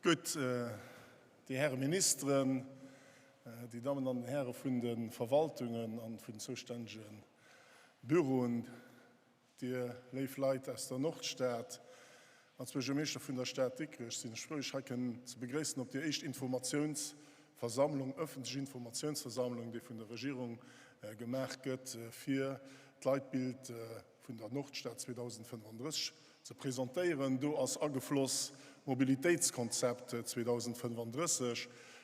Gutt, déi Häre Ministeren, déi Dammen an Häre vun de Verwaltungen an vun den zoustännege Büroen, Dir léif Leit aus der Nordstad, als Buergermeeschter vun der Stad Dikrech sinn ech frou, Iech hei kënnen ze begréissen op déi éischt Informatiounsversammlung, ëffentlech Informatiounsversammlung, déi vun der Regierung gemaach gëtt, fir d'Leitbild vun der Nordstad 2035 ze presentéieren. Do ass agefloss d'Mobilitéitskonzept 2035.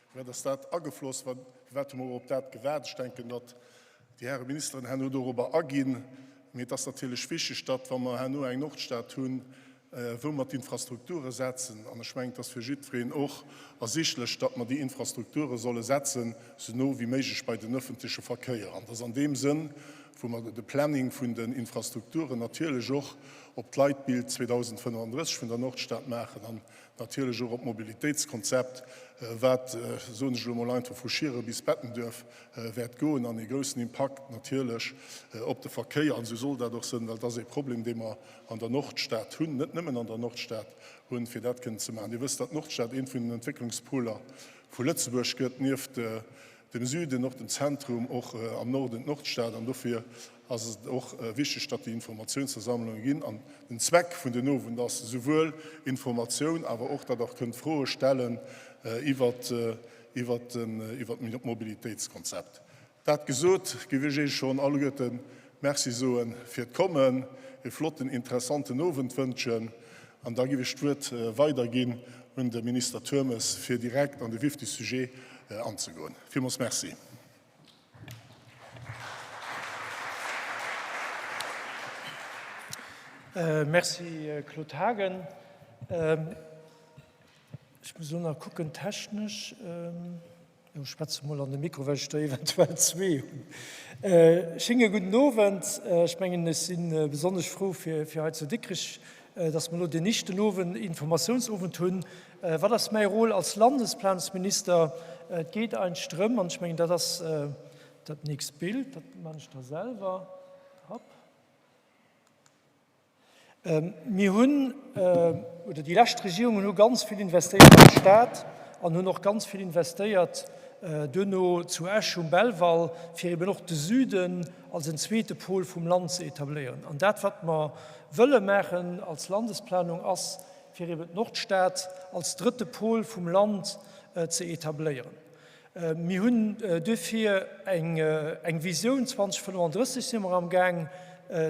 Firwat ass dat agefloss? Firwat hu mer op dat gewaart? Ech denken, datt déi Häre Ministeren herno dorobber aginn. Mee et ass natierlech wichteg, datt, wa mer herno eng Nordstad hunn, wou mer d'Infrastrukture setzen, an ech mengen, et ass fir jiddwereen och ersichtlech, datt mer déi Infrastrukture solle setzen, esou no wéi méiglech bei den öffentleche Verkéier. An et ass an deem Sënn, wou mer de Planning vun den Infrastrukturen natierlech och op d'Leitbild 2035 vun der Nordstad maachen an natierlech och op d'Mobilitéitskonzept, wat, soen ech elo mol einfach, vu Schieren bis Bettenduerf wäert goen an ee groussen Impakt natierlech op de Verkéier, an esou soll dat och sënn, well et ass ee Problem, dee mer an der Nordstad hunn, net nëmmen an der Nordstad hunn, fir dat kënnen ze maachen. Dir wësst, datt d'Nordstad eent vun den Entwécklungspoler vu Lëtzebuerg gëtt, nieft dem Süden, och dem Zentrum, och am Norden d'Nordstad. An dofir ass et och wichteg, datt déi Informatiounsversammlunge ginn. An den Zweck vun den Owend ass esouwuel Informatioun, awer och, datt Der kënnt Froe stellen iwwert iwwert d'Mobilitéitskonzept. Dat gesot, géif ech Iech schonn alleguerte Merci soe fir d'Kommen, e flotten, interessanten Owend wënschen an da géif ech d'Wuert weiderginn un de Minister Turmes, fir direkt an de Vif du sujet anzegoen. Villmools Merci. Merci Claude Haagen. Ech muss elo nach kucken technesch. Ech schwätze mol an de Mikro, well ech der eventuell zwee hunn. Schénge gudden Owend. Ech mengen, ech si besonnesch frou fir hei zu Dikrech, dass mer elo deen éischten Owend, Informatiounsowend hunn. Wat ass mäi Rôle als Landesplanungsminister? Et geet eigentlech drëm, an ech mengen, dat ass dat nächst Bild, dat man ech da selwer, hopp. Mir hunn, oder déi lescht Regierungen hu ganz vill investéiert an d'Stad an hunn och ganz vill investéiert duerno zu Esch um Belval, fir eben och de Süden als en zweete Pol vum Land ze etabléieren. An dat, wat mer wëlle maachen als Landesplanung, ass, fir eben d'Nordstad als drëtte Pol vum Land ze etabléieren. Mir hunn duerfir eng Visioun 2035 si mer amgaang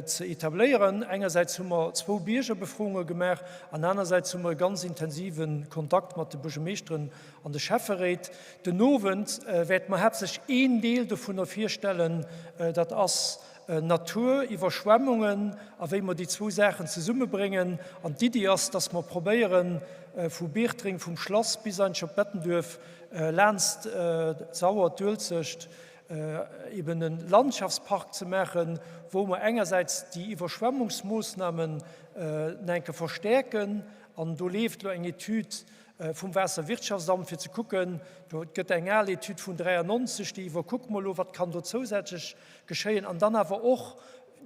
ze etabléieren. Engersäits hu mer zwou Biergerbefrounge gemaach an anersäits hu mer e ganz intensive Kontakt mat de Buergermeeschteren an de Schäfferéit. Den Owend wäerte mer haaptsächlech een Deel dovunner virstellen, dat ass Natur, Iwwerschwemmungen a wéi mer déi zwou Saachen zesummebréngen. An d'Iddi ass, dass mer probéieren, vu Biertreng, vum Schlass bis eigentlech op Bettenduerf, laanst d'Sauer, d'Uelzecht, eben e Landschaftspark ze maachen, wou mer engersäits déi Iwwerschwemmungsmoossnamen nach eng Kéier verstäerken, an do leeft elo eng Etüd vum Waasserwirtschaftsamt, fir ze kucken, do gëtt eng al Etüd vun 93, déi iwwerkucke mer elo, wat kann do zousätzlech geschéien, an dann awer och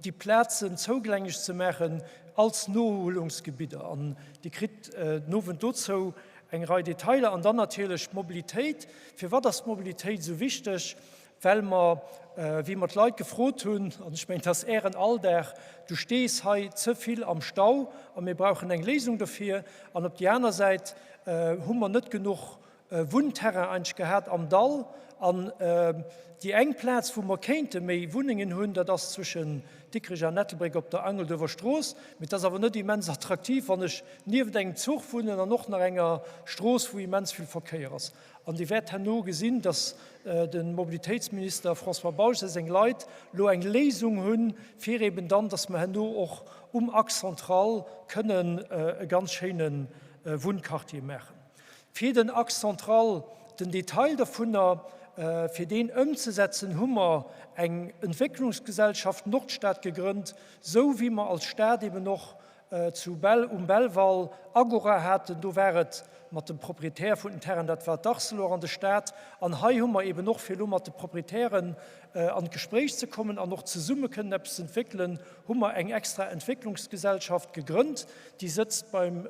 déi Plazen zougänglech ze maachen als Nohuelungsgebidder. An Dir kritt den Owend dozou Eng Rei Detailer an dann natierlech d'Mobilitéit. Firwat ass d'Mobilitéit esou wichteg? Well mer, wéi mer d'Leit gefrot hunn, an ech mengen, dat ass Ären Alldag, du stees hei ze vill am Stau a mir brauchen eng Léisung dofir. An op déi aner Säit hu mer net genuch Wunnterrain eigentlech gehat am Dall. An déi eng Plaz, wou mer kéinte méi Wunnengen hunn, dat ass zwëschen Dikrech an Ettelbréck op der Angelduerfer Strooss. Mee et ass awer net immens attraktiv, wann ech nieft engem Zuch wunnen an och nach enger Strooss, wou immens vill Verkéier ass. An Dir wäert herno gesinn, dass de Mobilitéitsminister François Bausch a seng Leit elo eng Léisung hunn, fir eben dann, dass mer herno och um Axe central kënnen e ganz schéine Wunnquartier maachen. Fir den Axe central, den Detail dovunner, fir deen ëmzesetzen, hu mer eng Entwécklungsgesellschaft Nordstad gegrënnt, sou wéi mer als Stad eben och zu Bell um Belval Agora haten. Do war et. mat dem Proprietär vun den Terrainen, dat war d'Arcelor an de Stat. An hei hu mer eben och, fir elo mat de Proprietären an d'Gespréich ze kommen an och zesumme kënnen eppes ze entwéckelen, hu mer eng extra Entwécklungsgesellschaft gegrënnt, déi sëtzt beim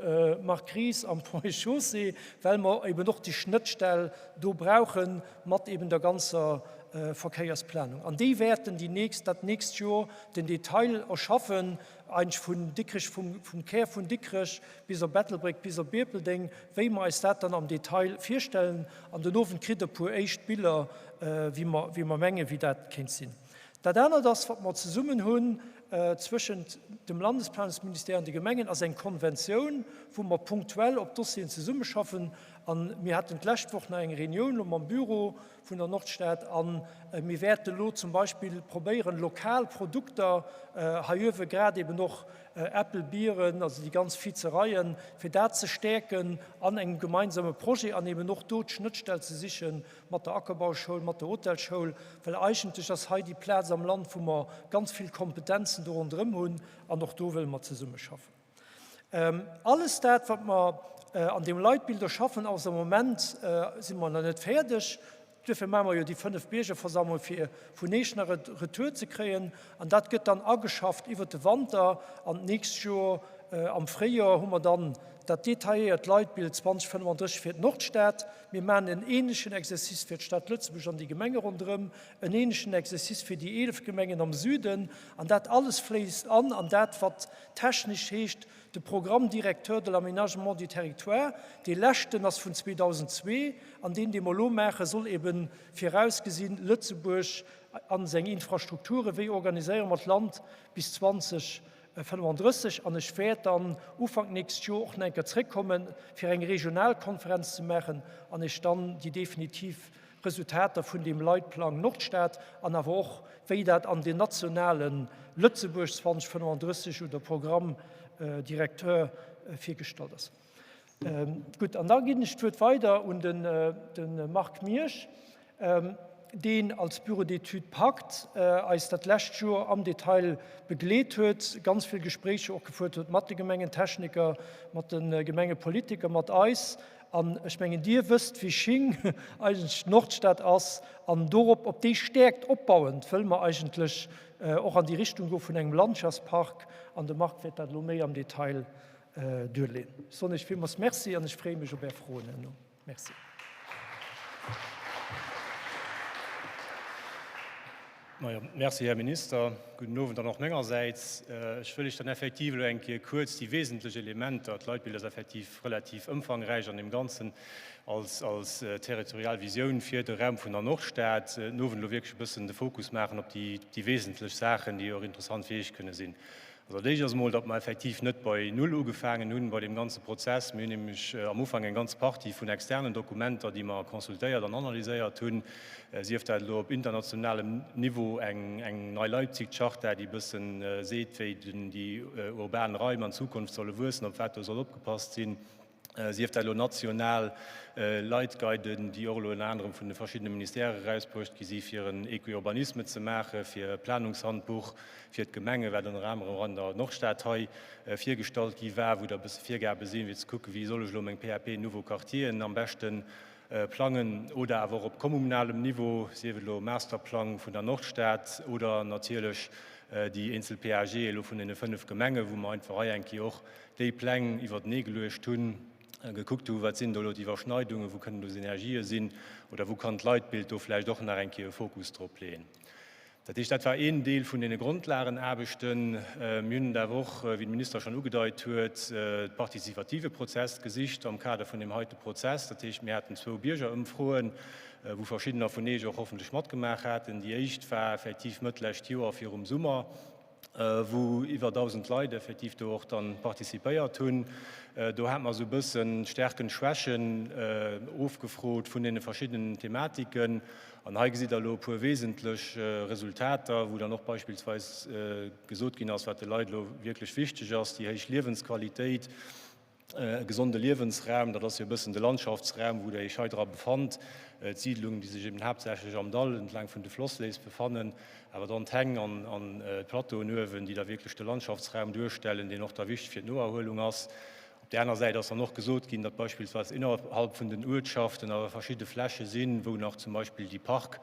Marc Ries am Ponts et Chaussées, well mer eben och déi Schnëttstell do brauche mat eben der ganzer Verkéiersplanung. An déi wäerten déi nächst, dat nächst Joer den Detail erschaffen, eigentlech vun Dikrech, vum, vum Kär vun Dikrech bis op Ettelbréck, bis op Ierpeldeng, wéi mer eis dat dann am Detail virstellen. An den Owend kritt Der e puer éischt Biller, wéi mer, wéi mer mengen, wéi dat kéint sinn. Dat anert ass, wat mer zesummen hunn zwëschent dem Landesplanungsministère an de Gemengen, ass eng Konventioun, wou mer punktuell op Dossieren zesummeschaffen. A mir haten d'lescht Woch nach eng Reunioun elo mam Büro vun der Nordstad a mir wäerte elo zum Beispill probéieren, lokal Produkter hei uewe, grad eben och Äppel, Bieren, also déi ganz Vizereien, fir dat ze stäerken an engem gemeinsame Projet an eben och do d'Schnëttstell ze siche mat der Ackerbauschoul, mat der Hotelschoul, well eigentlech ass hei déi Plaz am Land, wou mer ganz vill Kompetenzen do ronderëm hunn an och do wëlle mer zesummeschaffen. Alles dat, wat mer an deem Leitbild erschaffen, ass am Moment si mer nach net fäerdeg. Duerfir maache mer jo déi 5 Biergerversammlungen, fir vun Eech nach e Retour ze kréien. An dat gëtt dann ageschafft iwwert de Wanter an d'nächst Joer. Am Fréijoer hu mer dann dat detailléiert Leitbild 2035 fir d'Nordstad. Mir maachen en ähnlechen Exercice fir d'Stad Lëtzebuerg an déi Gemenge ronderëm, en ähnlechen Exercice fir déi 11 Gemengen am Süden. An dat alles fléisst an an dat, wat technesch heescht de Programme directeur de l'aménagement du territoire. Dee leschten ass vun 2002 an deen, dee mer elo maachen, soll ebe virausgesinn, Lëtzebuerg a seng Infrastrukturen, wéi organiséiere mer d'Land bis 2035. An ech wäert dann Ufank nächst Joer och nach eng Kéier zréckkommen, fir eng Regionalkonferenz ze maachen an Iech dann déi definitiv Resultater vun deem Leitplang Nordstad an awer och, wéi dat an den nationale Lëtzebuerg 2035 oder Programme directeur virgestallt ass. Gutt, an da ginn ech d'Wuert weider un de Marc Miersch, deen als Bureau d'études Pakt eis dat lescht Joer am Detail begleet huet, ganz vill Gespréicher och gefuert huet mat de Gemengentechniker, mat de Gemengepolitiker, mat eis. An ech mengen, Dir wësst, wéi sching eigentlech d'Nordstad ass. An dorop, op déi Stäerkt opbauend, wëlle mer eigentlech och an déi Richtung goe vun engem Landschaftspark. An de Marc wäert dat elo méi am Detail duerleeën. Ech soen Iech villmools Merci an ech freeë mech op Är Froen herno. Merci. Majo, merci, Här Minister. Gudden Owend dann och mengersäits. Ech wëll Iech dann effektiv elo eng Kéier kuerz déi wesentlech Elementer, d'Leitbild ass effektiv relativ ëmfangräich an deem Ganzen, als, als territorial Visioun fir de Raum vun der Nordstad, den Owend elo wierklech e bëssen de Fokus maachen op déi, déi wesentlech Saachen, déi och interessant fir Iech kënne sinn. Also dat éischt ass emol, datt mer effektiv net bei Null ugefaangen hunn bei deem ganze Prozess. Mir hunn nämlech am Ufank eng ganz Partie vun externen Dokumenter, déi mer consultéiert an analyséiert hunn, sief dat elo op internationalem Niveau eng eng nei Leipzig-Charta, déi e bëssen seet, wéi déi urban Raim an Zukunft solle wuessen, op wat do soll opgepasst sinn, sief dat elo national Leitguiden, déi och elo ënner anerem vun de verschiddene Ministèrë erausbruecht gi si fir en Equiurbanisme ze maachen, fir e Planungshandbuch fir d'Gemenge, wat ënner anerem och an der Nordstad hei virgestallt gi war, wou da e bësse Virgabe sinn, fir ze kucken, wéi soll ech elo meng PAP Nouveaux Quartieren am beschte plangen, oder awer och op kommunalem Niveau, sief et elo Masterplang vun der Nordstad oder natierlech déi eenzel PAG elo vun deene 5 Gemengen, wou mer einfach hei eng Kéier och déi Pläng iwwertenee geluecht hunn, gekuckt hu wat sinn do elo d'Iwwerschneidungen, wou kënnen do Synergië sinn oder wou kann d'Leitbild do vläicht och nach eng Kéier e Fokus drop leeën. Dat heescht, dat war een Deel vun deene Grondlagenaarbechten. Mir hunn awer och, wéi de Minister schonn ugedeit huet, de partizipative Prozess gesicht am Kader vun deem heite Prozess. Dat heescht, mir haten zwou Biergerëmfroen, wou verschiddener vun Iech och hoffentlech matgemaach haten. Déi éischt war effektiv Mëtt lescht Joer virum Summer. wou iwwer 1.000 Leit effektiv do och dann participéiert hunn. Do hat mer esou e bëssen Stärken, Schwächen ofgefrot vun deene verschiddenen Thematiken. An hei gesitt Der elo e puer wesentlech Resultater, wou dann och beispillsweis gesot ginn ass, wat de Leit elo wierklech wichteg ass, déi héich Liewensqualitéit, E gesonde Liewensraum, dat ass jo e bëssen de Landschaftsraum, wou Der Iech hei dra befannt. D'Siidlungen, déi sech eben haaptsächlech am Dall entlaang vun de Flossléiss befannen, awer dann d'Häng an d'Plateauen uewen, déi da wierklech de Landschaftsraum duerstellen, deen och da wichteg fir d'Noerhuelung ass. Op där aner Säit ass dann och gesot ginn, datt beispillsweis innerhalb vun den Uertschaften awer verschidde Fläche sinn, wou nach zum Beispill déi Park,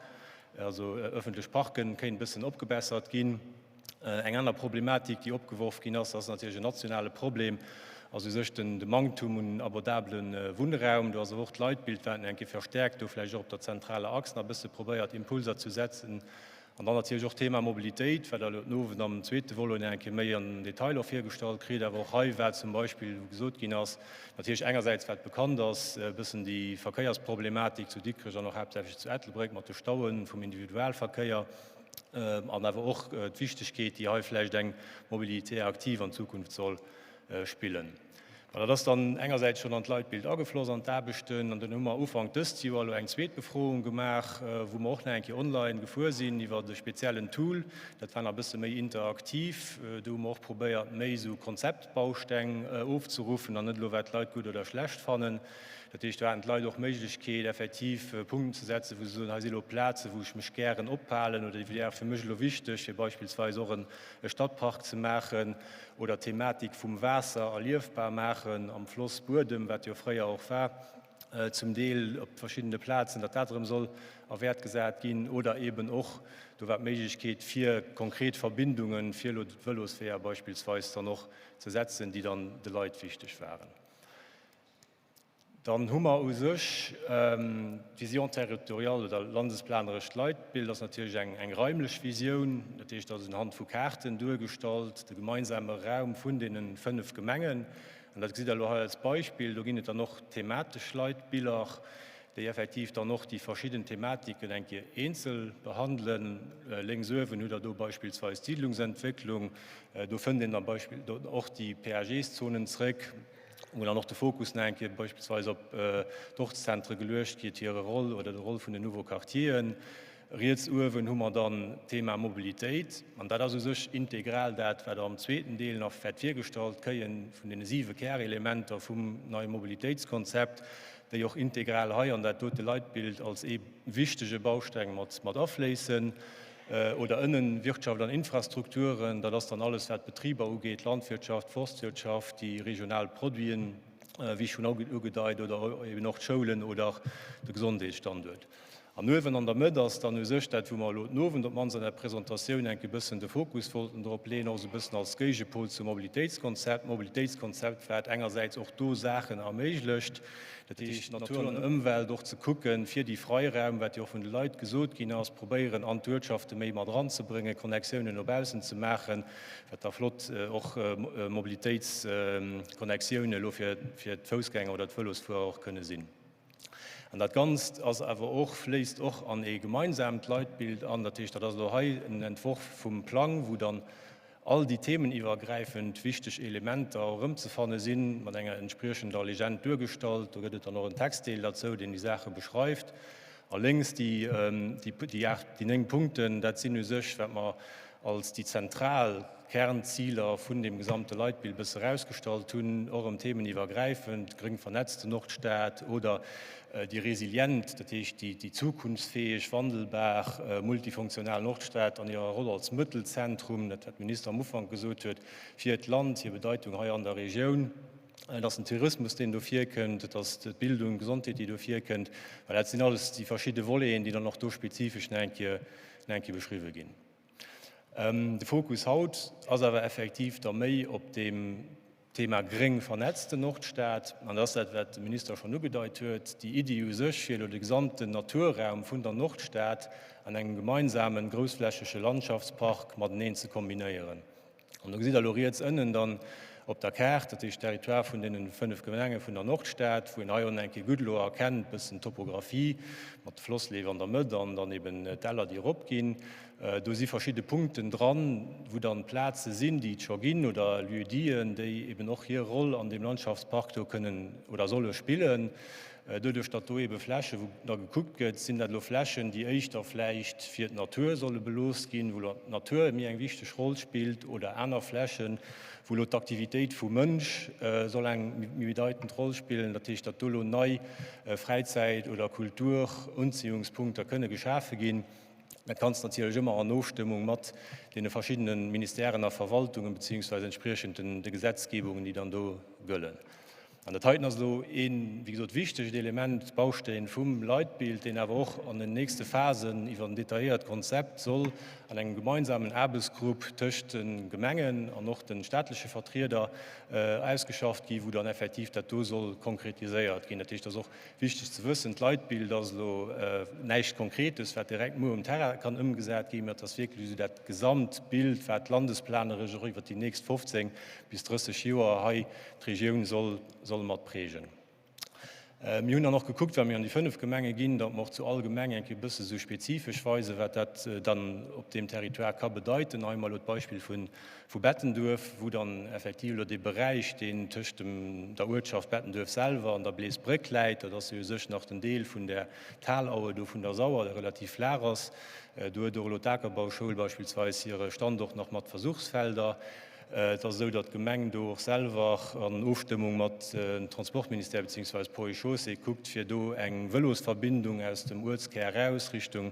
also öffentlech Parken, kéint e bëssen opgebessert ginn. Eng aner Problematik, déi opgeworf ginn ass, ass natierlech en nationale Problem, ass u sech den de Manktum un abordabele Wunnraum. Do ass awer och d'Leitbild, wat eng Kéier verstärkt do vläicht och op der zentraler Achs nach e bësse probéiert, Impulser zu setzen. An dann natierlech och d'Thema Mobilitéit, wat Der elo den Owend am zweete Volet nach eng Kéier méi am Detail och virgestallt kritt. Awer och hei war zum Beispill, wou gesot ginn ass, natierlech engersäits, wat bekannt ass, e bëssen déi Verkéiersproblematik zu Dikrech an och haaptsächlech zu Ettelbréck mat de Staue vum Individualverkéier, an awer och d'Wichtegkeet, déi hei vläicht eng Mobilité active an Zukunft soll spillen. Mä dat ass dann engersäits schonn an d'Leitbild agefloss, an d'Aarbechten. An dann hu mer Ufank dëst Joer elo eng zweet Befroung gemaach, wou mer och nach eng Kéier online gefuer sinn iwwer e speziellen Tool. Dat war nach e bësse méi interaktiv. Do hu mer och probéiert, méi esou Konzeptbausteng ofzeruffen an net elo, wat d'Leit gutt oder schlecht fannen. Dat heescht, do haten d'Leit och d'Méiglechkeet, effektiv Punkten ze setzen, wou se soen, hei si elo Plazen, wou ech mech gären ophalen oder déi wäre fir mech elo wichteg, fir beispillsweis och e Stadtpark ze maachen oder d'Thematik vum Waasser erliefbar maachen am Floss Buedem, wat jo fréier och war zum Deel op verschiddene Plazen, datt dat erëm soll a Wäert gesat ginn oder eeben och, do war d'Méiglechkeet, fir konkret Verbindungen, fir elo d'Vëlosweeër beispillsweis dann och ze setzen, déi dann de Leit wichteg waren. Dann hu mer u sech d'Vision territoriale oder landesplanerescht Leitbild ass natierlech eng eng raimlech Visioun. Dat heescht, dat ass unhand vu Kaarten duergestallt, de gemeinsame Raum vun deene 5 Gemengen. An dat gesitt Der elo hei als Beispill. Do ginn et dann och thematesch Leitbiller, déi effektiv dann och déi verschidden Thematiken eng Kéier eenzel behandelen. Lénks uewen hutt Der do beispillsweis d'Siedlungsentwécklung. Do fënnt een dann beispill och déi PAG-Zonen zréck. wou dann och de Fokus nach eng Kéier beispillsweis op d'Ortszentre geluecht gétt, hire Roll oder de Roll vun den Nouveaux Quartieren. Riets uewen hu mer dann d'Thema Mobilitéit, an dat ass u sech integral dat, wat am zweeten Deel nach wäert virgestallt kréien, vun deene siwe Kärelementer vum neie Mobilitéitskonzept, déi och integral hei an dat dote Leitbild als ee wichtege Bausteng mat afléissen. Oder ënnen Wirtschaft an Infrastrukturen, dat ass dann alles wat d'Betriber ugeet, Landwirtschaft, Forstwirtschaft, déi regional Produiten, wéi schonn ugedeit, oder eben och d'Schoulen oder de Gesondheetsstanduert. An uewen an der Mëtt ass dann u sech dat, wou mer elo den Owend op d'mannst an der Presentatioun enk e bëssen de Fokus wollten drop leeën, och esou e bëssen als Géigepol zum Mobilitéitskonzept. Mobilitéitskonzept, wat engersäits och do Saachen erméiglecht, Dat heescht, Natur an Ëmwelt och ze kucken, fir déi Freiraum, wat jo och vun de Leit gesot ginn ass, probéieren an d'Uertschafte méi mat eranzebréngen, Connectiounen no baussen ze maachen, wat da flott och Mobilitéitsconnectiounen elo fir d'Foussgänger oder d'Vëlosfuerer och kënne sinn. An dat Ganzt ass awer och, fléisst och an ee gemeinsaamt Leitbild an. Dat heescht, dat ass elo hei en Entworf vum Plang, wou dann all déi themeniwwergräifend wichteg Elementer erëmzefanne sinn, mat enger entspriechender Legend duergestallt. Do gëtt et dann och en Textdeel derzou, deen déi Saache beschreift. A lénks déi, déi aacht, déi 9 Punkten, dat sinn u sech, wat mer als déi zentral Kernziler vun deem gesamte Leitbild e bësse erausgestallt hunn, och erëm themeniwwergräifend, gréng vernetzte Nordstad oder déi resilient, dat heescht déi zukunftsfäeg, wandelbar, multifunktional Nordstad an hirer Roll als Mëttelzentrum, dat wat de Minister am Ufank gesot huet, fir d'Land, hir Bedeitung hei an der Regioun. Et ass den Tourismus, deen do virkënnt, et ass d'Bildung, d'Gesondheet, déi do virkënnt. Voilà, dat sinn alles déi verschidde Voleten, déi dann och do spezifesch nach eng Kéier, nach eng Kéier beschriwwen ginn. De Fokus haut ass awer effektiv da méi op deem Thema gréng vernetzten Nordstad. An dat ass dat, wat de Minister schonn ugedeit huet, déi Iddi u sech, fir elo de gesamten Naturraum vun der Nordstad an engem gemeinsamen, groussflächege Landschaftspark mateneen ze kombinéieren. An do gesitt Der elo riets ënnen dann op der Kaart, dat heescht Territoire vun deene 5 Gemenge vun der Nordstad, wou een hei och eng Kéier gutt elo erkennt, e bëssen d'Topographie mat de Flossleef an der Mëtt an dann eben d'Däller, déi eropginn. Do si verschidde Punkten dran, wou dann Plaze sinn, déi et scho ginn, oder Lieu-diten, déi eben och hir Roll an deem Landschaftspark do kënnen oder solle spillen. Doduerch, datt do ebe Flächen, wou da gekuckt gëtt, sinn dat elo Flächen, déi éischter vläicht fir d'Natur solle belooss ginn, wou elo d'Natur méi eng wichteg Roll spillt, oder aner Flächen, wou elo d'Aktivitéit vum Mënsch soll eng méi bedeitend Roll spillen. Dat heescht, datt do elo nei Fräizäit oder Kulturunziehungspunkter kënne geschafe ginn. Dat Ganzt natierlech ëmmer an Ofstëmmung mat deene verschiddene Ministèren a Verwaltungen, beziehungsweise entspriechend de Gesetzgebungen, déi dann do gëllen. An dat heiten ass elo een, wéi gesot, wichtegt Element, Bausteen vum Leitbild, deen awer och an den nächste Phasen iwwer en detailléiert Konzept soll an engem gemeinsamen Aarbechtsgrupp tëscht de Gemengen an och de staatleche Vertrieder ausgeschafft ginn, wou dann effektiv dat do soll konkretiséiert ginn. Dat heescht, et ass och wichteg ze wëssen, d'Leitbild ass elo näischt Konkretes, wat direkt muer um Terrain kann ëmgesat ginn, mä et ass wierklech esou dat Gesamtbild, wat landesplaneresch och iwwert déi nächst 15 bis 30 Joer hei d'Regioun soll soll mat prägen. Mir hunn dann och gekuckt, wa mir an déi 5 Gemenge ginn, datt mer och zu all Gemeng eng Kéier e bësse sou spezifesch weisen, wat dat dann op deem Territoire ka bedeiten. Hei hu mer elo d'Beispill vu vu Bettenduerf, wou dann effektiv elo dee Beräich, deen tëscht dem der Uertschaft Bettenduerf selwer an der Bleesbréck läit, dat ass jo u sech nach den Deel vun där Talaue do vun der Sauer, dee relativ flaach ass, do huet och elo d'Akerbauschoul beispillsweis hire Standort nach mat Versuchsfelder. Et ass esou, datt d'Gemeng do och selwer an Ofstëmmung mat dem Transportministère beziehungsweise Ponts et Chaussées kuckt, fir do eng Vëlosverbindung aus dem Uertskär eraus Richtung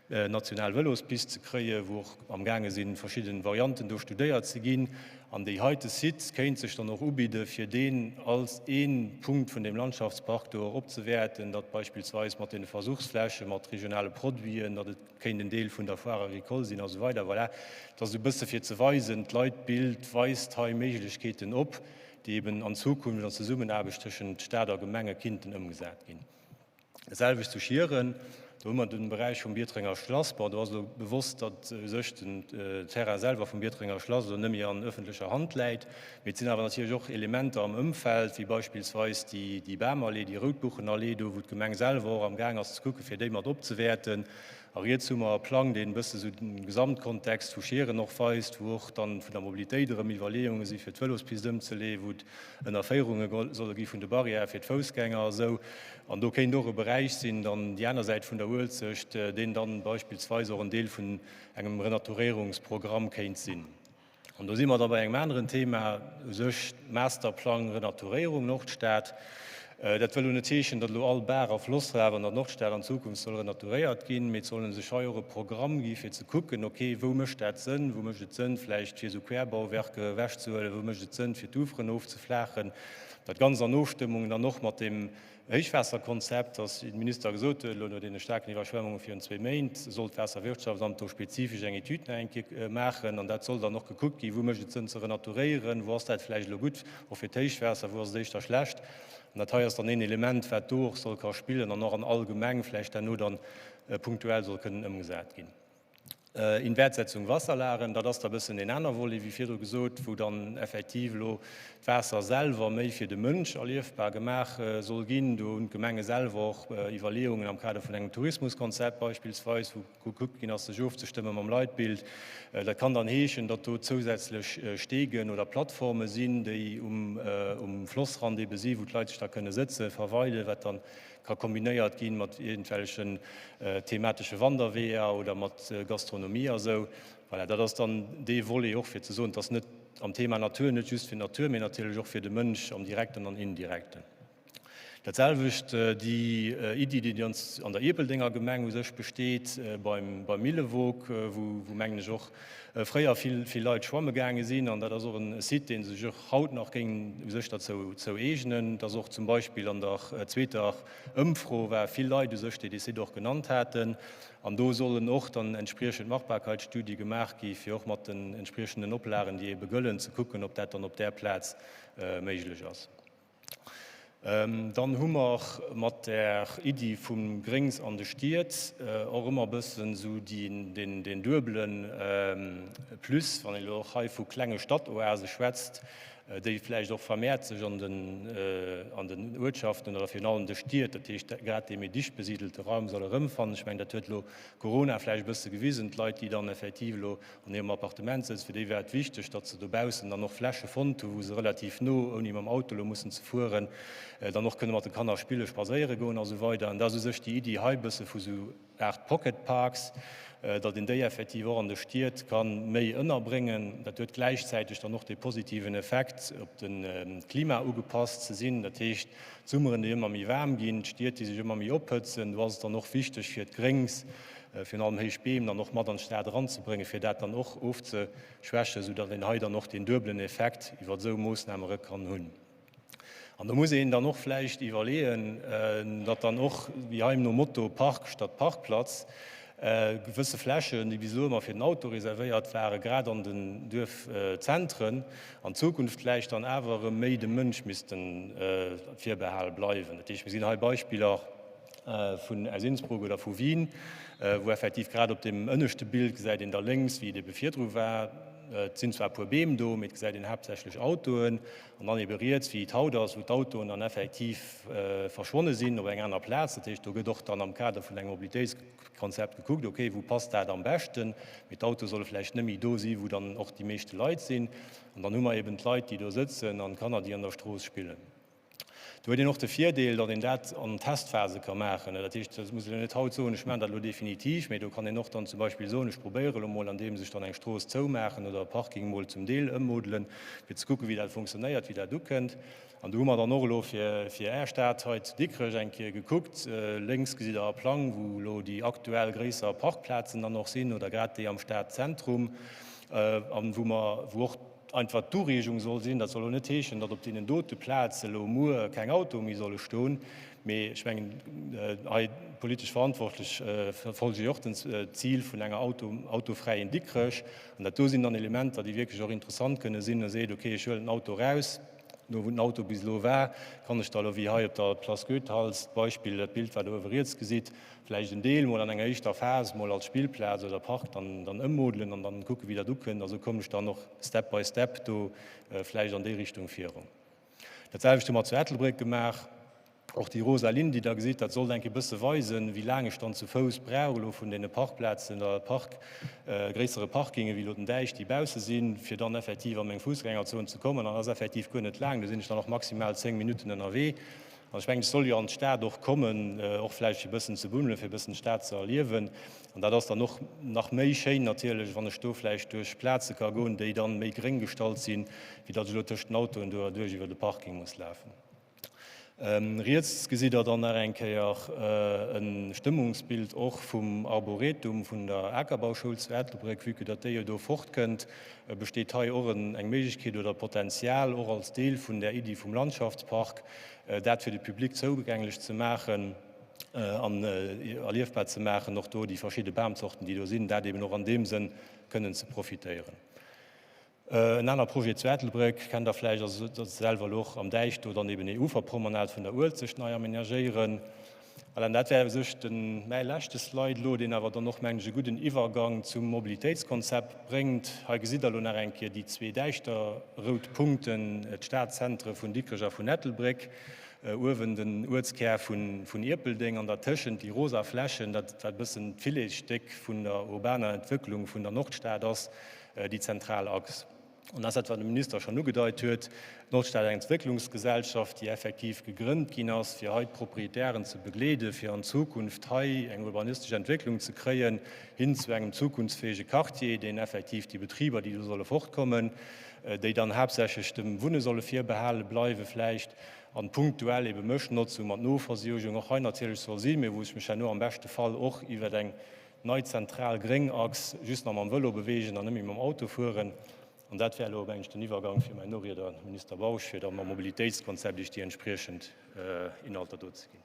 national Vëlospist ze kréien, wou och amgaange sinn, verschidde Varianten do studéiert ze ginn. An déi heite Site kéint sech dann och ubidde fir deen als ee Punkt vun deem Landschaftspark do och opzewäerten, datt beispillsweis mat deene Versuchsfläche mat regionale Produiten, datt et kéint en Deel vun der Foire agricole sinn a sou weider. Voilà, dat ass esou e bësse fir ze weisen, d'Leitbild weist hei Méiglechkeeten op, déi eben an Zukunft an Zesummenaarbecht tëschent Stat a Gemenge kinnten ëmgesat ginn. Dat selwecht zu Schieren, do hu mer de Beräich vum Biertrenger Schlass. Bon, do ass elo bewosst, datt u sech den Terrain selwer vum Biertrenger Schlass elo net méi an ëffentlecher Hand läit. Mee et sinn awer natierlech och Elementer am Ëmfeld, wéi beispillsweis déi Bamallee, déi Routbuchenallee do, wou d'Gemeng selwer och amgaang ass ze kucken, fir déi mat opzewäerten. A riets hu mer e Plang, deen e bësse sou de Gesamtkontext vu Schieren och weist, wou och dann vun der Mobilitéit erëm Iwwerleeunge si fir d'Vëlospist ëmzeleeën, wou et Ënnerféierunge solle gi vun de Barrièrë fir d'Foussgänger a sou. An do kéint och e Beräich sinn, dann déi aner Säit vun der Uelzecht, deen dann beispillsweis och en Deel vun engem Renaturéierungsprogramm kéint sinn. An do si mer da bei engem aneren Thema, u sech Masterplang Renaturéierung Nordstad. Dat wëll elo net heeschen, datt elo all Baach a Flosslaf an der Nordstad an Zukunft soll renaturéiert ginn, mee et soll u sech hei och e Programm gi fir ze kucken, ok, wou mécht dat Sënn, wou mécht et Sënn vläicht fir esou Querbauwerke ewechzehuelen, wou mécht et Sënn fir d'Uferen ofzeflaachen. Dat Ganzt an Ofstëmmung dann och mat deem Héichwaasserkonzept, ass, wéi de Minister gesot huet, elo no deene staarken Iwwerschwemmunge virun zwee Méint, soll d'Waasserwirtschaftsamt do spezifesch eng Etüd nach eng Kéier maachen. An dat soll dann och gekuckt ginn, wou mécht et Sënn ze renaturéieren, wou ass dat vläicht elo gutt, och fir d'Héichwaasser, wou ass et éischter schlecht. An dat hei ass dann een Element, wat do och soll ka spillen an och an all Gemeng vläicht herno dann punktuell soll kënnen ëmgesat ginn. Inwertsetzung Wasserlagen, dat ass da bëssen een aner Volet, wéi virdru gesot, wou dann effektiv elo d'Waasser selwer méi fir de Mënsch erliefbar gemaach soll ginn. Do hunn d'Gemenge selwer och Iwwerleeungen am Kader vun engem Tourismuskonzept beispillsweis, wou gekuckt ginn ass, sech ofzestëmme mam Leitbild. Dat kann dann heeschen, datt do zousätzlech Stegen oder Plattforme sinn, déi um Flossrand ebe sinn, wou d'Leit sech da kënne sëtzen, verweilen, wat dann ka kombinéiert ginn mat iergendwellechen thematesche Wanderweeër oder mat Gastronomie a sou. Voilà, dat ass dann dee Volet och fir ze soen, et ass net am Thema Natur net just fir d'Natur, mee natierlech och fir de Mënsch am Direkten an Indirekten. Dat selwecht déi Iddi, déi an der Ierpeldenger Gemeng u sech besteet beim Millewog, wou mengen ech och fréier vill, vill Leit schwamme gaange sinn, an dat ass och e Site, dee sech och haut nach géing u sech derzou zou eegnen. Et ass och zum Beispill an der zweeter Ëmfro war vill Leit u sech, déi dee Site och genannt haten. An do sollen och dann entspriechend Machbarkeitsstudie gemaach gi fir och mat den entspriechenden Oplagen, déi ebe gëllen, ze kucken, ob dat dann op där Plaz méiglech ass. Dann hu mer mat der Iddi vum Gréngs an de Stied och ëmmer e bëssen esou deen duebele Plus, wann een elo och hei vu klenge Stadtoase schwätzt, déi vläicht och vermehrt sech an den Uertschaften oder virun allem de Stied, dat heescht grad dee méi dicht besiedelte Raum soll erëmfannen. Ech mengen, dat huet elo Corona vläicht e bësse gewisen, d'Leit, déi dann effektiv elo an hirem Appartement sëtzt, fir déi war et wichteg, datt se dobaussen dann och Fläche fonnt hu wou se relativ no, ouni mam Auto elo mussen ze fueren, dann och kënne mat de Kanner spille, spadséiere goen a sou weider. An da ass u sech déi Iddi hei e bësse vu sou Aart Pocket Parks, datt een déi effektiv och an de Stied ka méi ënnerbréngen. Dat huet gläichzäiteg dann och dee positiven Effekt, op de Klima ugepasst ze sinn. Dat heescht, d'Summeren, déi ëmmer méi waarm ginn, d'Stied, déi sech ëmmer méi ophëtzen, do ass et dann och wichteg fir d'Gréngs, virun allem héich Beem dann och mat an d'Stad eranzebréngen, fir dat dann och ofzeschwächen, soudatt een hei dann och deen duebelen Effekt iwwer esou Moossname rë kann hunn. An do muss een dann och vläicht iwwerleeën, datt dann och, wéi hei nom Motto Park statt Parkplatz, gewësse Flächen, déi bis elo ëmmer fir den Auto reservéiert waren, grad an den Duerfzentren, an Zukunft vläicht dann awer erëm méi dem Mënsch misste virbehale bleiwen. Dat heescht, mir gesinn hei Beispiller vun aus Innsbruck oder vu Wien, wou effektiv grad op deem ënneschte Bild gesäit een da lénks, wéi et ebe virdru war, et sinn zwar e puer Beem do, mee et gesäit een haaptsächlech Autoen. An dann ebe riets, wéi et haut ass, wou d'Autoen dann effektiv verschwonne sinn op eng aner Plaz. Dat heescht, do gëtt och dann am Kader vun engem Mobilitéitskonzept gekuckt, okay, wou passt dat am beschten? Mee d'Autoe solle vläicht net méi do si wou dann och déi meeschte Leit sinn. An dann hu mer eben d'Leit, déi do sëtzen an d'Kanner, déi an der Strooss spillen. Do huet een och de Virdeel, datt een dat an Testphase ka maachen. Dat heescht, dat muss een net haut soen, ech maachen dat elo definitiv, mee do kann een och dann zum Beispill soen, ech probéiere elo mol, andeems ech dann eng Strooss zoumaachen oder e Parking mol zum Deel ëmmodelen, fir ze kucken, wéi dat funktionéiert, wéi dat ukënnt. An do hu mer dann och elo fir Är Stad hei zu Dikrech eng Kéier gekuckt. Lénks gesitt Der e Plang, wou elo déi aktuell gréisser Parkplazen dann och sinn oder grad déi am Stadzentrum an wou mer, wou och, einfach d'Ureegung soll sinn, dat soll elo net heeschen, datt op deenen dote Plaze elo muer keng Autoe méi solle stoen, mee ech mengen, hei d'politesch Verantwortlech verfolge jo och den Zil vun enger autofräien Dikrech. An dat do sinn dann Elementer, déi wierklech och interessant kënne sinn. E seet, okay, ech huelen den Auto eraus, do wou den Auto bis elo war, kann ech da elo, wéi hei op der Place Goethals, d'Beispill, dat Bild, wat Der uewe riets gesitt, vläicht en Deel mol an enger éischter Phas mol als Spillplaz oder Park dann dann ëmmodelen an dann kucken, wéi dat ukënnt. A sou kommen ech dann och step by step do vläicht an déi Richtung virun. Dat selwecht hu mer zu Ettelbréck gemaach. Och déi rosa Linn, déi Der gesitt, dat sollt enk e bësse weisen, wéi laang ech dann zu Fouss brauch elo vun deene Parkplazen oder Park, gréissere Parkingen, wéi elo den Däich, déi bausse sinn, fir dann effektiv a meng Fussgängerzon ze kommen. An dat ass effektiv guer net laang, do sinn ech dann och maximal 10 Minutten ënnerwee. An ech mengen, ech soll jo an d'Stad och kommen, och vläicht fir e bëssen ze bummelen, fir e bëssen d'Stad ze erliewen. An dat ass dann och nach méi schéin natierlech, wann ech do vläicht duerch Plaze ka goen, déi dann méi gréng gestallt sinn, wéi datt ech elo tëscht den Autoen do erduerch iwwer de Parking muss lafen. Riets gesitt Der dann nach eng Kéier e Stëmmungsbild och vum Arboretum vun der Akerbauschoul zu Ettelbréck. Vue que datt déi jo do fortkënnt, besteet hei och eng Méiglechkeet oder Potenzial, och als Deel vun där Iddi vum Landschaftspark, dat fir de Public zougänglech ze maachen an erliefbar ze maachen, och do déi verschidde Bamzorten, déi do sinn, dat eben och an deem Sënn kënnen ze profitéieren. En aner Projet zu Ettelbréck kennt Der vläicht, ass dat selwer elo och am Däich do dann eben Uferpromenade vun der Uelzecht nei amenagéieren. Voilà, an dat wär u sech de mäi leschte Slide elo, deen awer dann och, mengen ech, e gudden Iwwergang zum Mobilitéitskonzept bréngt. Hei gesitt Der elo nach eng Kéier déi zwee däischter rout Punkten, d'Stadzentre vun Dikrech a vun Ettelbréck, uewen den Uertskär vun Ierpeldeng an dertëschent déi rosa Flächen, dat wat e bëssen d'Filetsstéck vun der urbaner Entwécklung vun der Nordstad ass, déi zentral Achs. An dat ass dat, wat de Minister schonn ugedeit huet, d'Nordstad Entwécklungsgesellschaft, déi effektiv gegrënnt ginn ass, fir hei d'Proprietären ze begleeden, fir an Zukunft hei eng urbanistesch Entwécklung ze kréien, hin zu engem zukunftsfäege Quartier, deen effektiv déi Betriber, déi do solle fortkommen, déi dann haaptsächlech dem Wunne solle virbehale bleiwe vläicht, an punktuell ebe Mëschnotzung mat Noversuergung och hei natierlech soll sinn, mä wou ech mech herno am beschte Fall och iwwer eng Nei zentral gréng Achs, just nach mam Vëlo beweegen an net méi mam Auto fueren. An dat wär elo, mengen ech, den Iwwergang fir mäin Norieder, den Minister Bausch, fir da mam Mobilitéitskonzept Iech déi entspriechend Inhalter do ze ginn.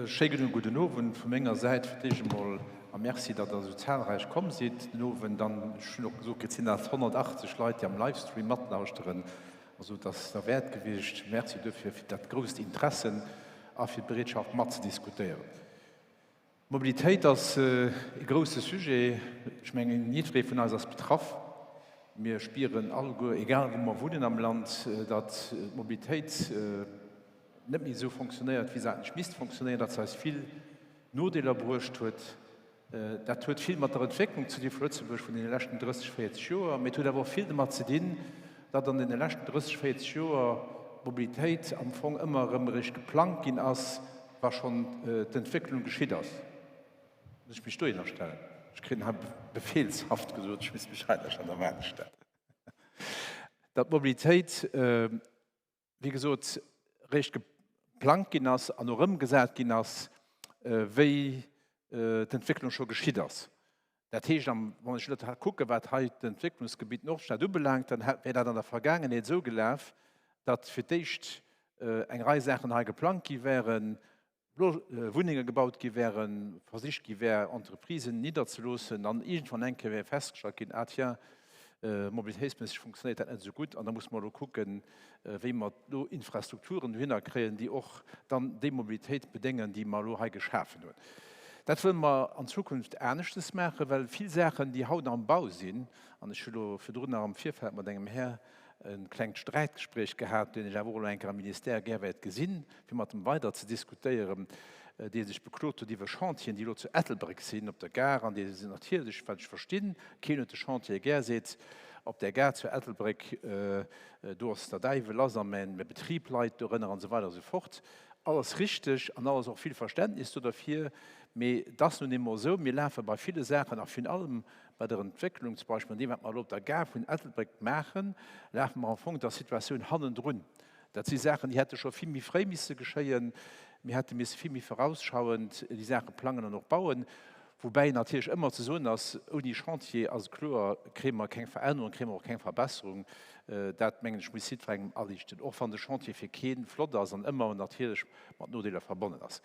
Schéi gudden Owend vu menger Säit fir d'éischt emol a Merci, datt Der esou zahlreich komm sidd den Owend. An ech hunn och gesot kritt, et sinn nach 180 Leit, déi am Livestream matlauschteren. Also et ass derwäert gewiescht. Merci duerfir fir dat grousst Interessen a fir d'Bereetschaft matzediskutéieren. Mobilitéit ass e grousse Sujet. Ech mengen, jiddweree vun eis ass betraff. Mir spieren alleguer, egal wou mer wunnen am Land, datt d'Mobilitéit net méi esou fonctionnéiert, wéi se eigentlech misst fonctionnéieren, datt se eis vill Nodeeler bruecht huet. Dat huet vill mat der Entwécklung ze di vu Lëtzebuerg vun deene leschten 30, 40 Joer, mee et huet awer och vill domat ze dinn, datt an deene leschten 30, 40 Joer d'Mobilitéit am Fong ëmmer erëm eréischt geplangt ginn ass, wa schonn d'Entwécklung geschitt ass. Muss ech mech dohinner stellen? Ech kréien hei befehlshaft gesot, ech misst mech heinerstellen, da maachen ech dat. Datt d'Mobilitéit, wéi gesot, réischt geplangt ginn ass an och ëmgesat ginn ass, wéi d'Entwécklung scho geschitt ass. Dat heescht, wann ech elo kucken, wat hei d'Entwécklungsgebitt Nordstad ubelaangt, dann wär dat an der Vergaangenheet esou gelaf, datt fir d'éischt eng Rei Saachen hei geplangt gi wären, Wunnenge gebaut gi wären, versicht gi wär, Entreprisen nidderzeloossen an iergendwann eng Kéier wär festgestallt ginn, ah tiens, mobilitéitsméisseg funktionéiert dat net esou gutt an da musse mer elo kucken, wéi mer do Infrastrukturen dohinner kréien, déi och dann déi Mobilitéit bedéngen, déi mer elo hei geschafen hunn. Dat wëlle mer an Zukunft aneschtes maachen, well vill Saachen, déi haut am Bau sinn, an ech hu elo virdrun nach am Virfeld mat engem Här e klengt Sträitgespréich gehat, deen ech awer och elo eng Kéier am Ministère gär wäert gesinn, fir mat em weider ze diskutéieren, dee sech beklot huet iwwer Chantieren, déi elo zu Ettelbréck sinn, op der Gare, an dee natierlech, wat ech verstinn, keen huet de Chantier gär, seet, op där Gare zu Ettelbréck, do ass der Däiwel lass a mäin Betrib leit dorënner an esou weider a sou fort. Alles richteg an alles och vill Verständnis do derfir, mee et ass nun eemol esou, mir lafe bei ville Saachen a virun allem bei der Entwécklung, zum Beispill an deem, wat mer elo op der Gare vun Ettelbréck maachen, lafe mer am Fong der Situatioun hannendrun. Dat si Saachen, déi hätte scho vill méi fréi misse geschéien. Mir hätte misse vill méi vorausschauend déi Saache plangen an och bauen. Woubäi natierlech ëmmer ze soen ass, ouni Chantier ass et kloer, kréie mer keng Verännerung, kréie mer och keng Verbesserung. Dat, mengen ech, muss jiddwerengem aliichten, och wann de Chantier fir kee flott ass an ëmmer natierlech mat Nodeeler verbonnen ass.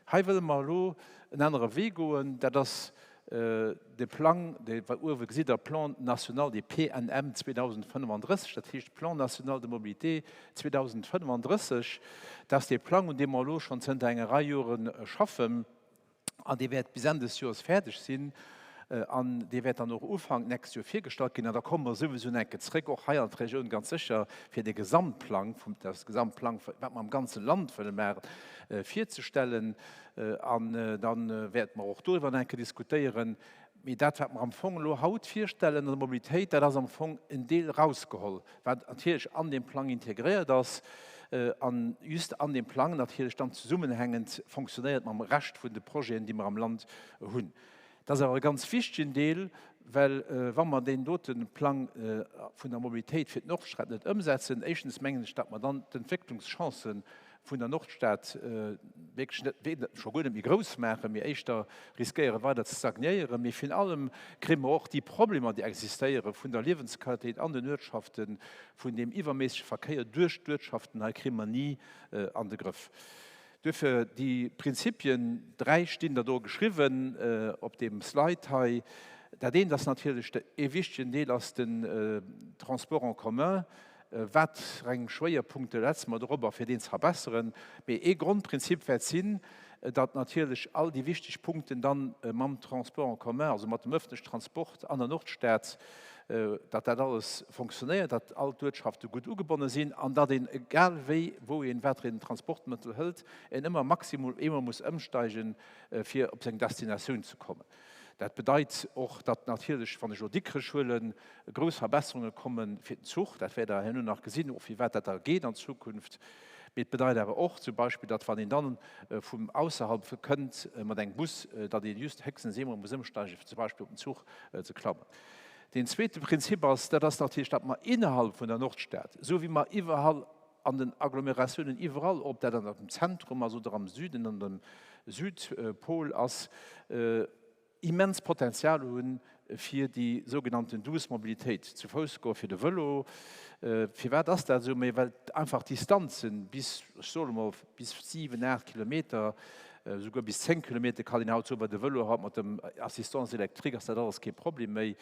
Hei wëlle mer elo en anere Wee goen. Dat ass de Plang, dee uewe gesitt Der, Plan national, dee PNM 2035, dat heescht Plan national de mobilité 2035. Dat ass dee Plang, un deem mer elo schonn zënter enger Rei Jore schaffen. An dee wäert bis Enn des Joers fäerdeg sinn. An dee wäert dann och Ufank d'nächst Joer virgestallt ginn. An da komme mer souwisou nach eng Kéier zréck, och hei an d'Regioun ganz sécher, fir de Gesamtplang vum, das Gesamtplang, wat mer am ganze Land wëlle maachen, virzestellen. An da wäerte mer och doriwwer nach eng Kéier diskutéieren. Mee dat, wat mer am Fong elo haut virstellen an der Mobilitéit, dat ass am Fong en Deel erausgeholl, wat natierlech an deem Plang integréiert ass an just an deem Plang natierlech dann zesummenhängend fonctionnéiert mam Rescht vun de Projeten, déi mer am Land hunn. Dat ass awer e ganz wichtegen Deel, well wa mer deen dote Plang vun der Mobilitéit fir d'Nordstad net ëmsetzen, éischtens mengen ech, datt mer dann d'Entwécklungschancen vun der Nordstad wierklech net, scho guer net méi grouss maachen, mee éischter riskéiere weider ze stagnéieren. Mee virun allem kréie mer och déi Problemer, déi existéiere vun der Liewensqualitéit an den Uertschaften, vun deem iwwerméissege Verkéier duerch d'Uertschaften hei, kréie mer ni an de Grëff. Duerfir déi Prinzipien, dräi stinn der do geschriwwen op deem Slide hei. Dat eent ass natierlech, ee wichtegen Deel ass den Transport en commun. Wat fir eng Schwéierpunkte setze mer dorobber, fir deen ze verbesseren? Mee ee Grondprinzip wäert sinn, datt natierlech all déi wichteg Punkten dann mam Transport en commun, also mat dem öffentlichen Transport an der Nordstad, datt dat alles fonctionnéiert, datt all d'Uertschafte gutt ugebonne sinn an datt een, egal wéi, wou een wat fir een Transportmëttel hëlt, een ëmmer maximum eemol muss ëmsteigen, fir op seng Destinatioun ze kommen. Dat bedeit och, datt natierlech, wann ech elo Dikrech huelen, grouss Verbesserunge komme fir den Zuch. Dat wäert Der herno nach gesinn, och firwat dat da geet an Zukunft. Mee et bedeit awer och zum Beispill, datt wann een dann vum ausserhalb kënnt mat engem Bus, datt ee just héchstens eemol muss ëmsteigen, fir zum Beispill op den Zuch ze klammen. Deen zweete Prinzip ass, dat ass natierlech, datt mer innerhalb vun der Nordstad, esou wéi mer iwwerall an den Agglomeratiounen iwwerall, ob dat an dem Zentrum ass oder am Süden, an dem Südpol ass, immens Potenzial hunn, fir déi sougenannten douce Mobilitéit, zu Fouss goen, fir de Vëlo. Firwat ass dat esou? Mee well einfach d'Distanzen bis, ech soe mol, bis 7, 8 Kilometer, esouguer bis 10 Kilometer kann een haut soen, bei de Vëlo haut mat dem Assistance électrique ass dat alles kee Problem méi,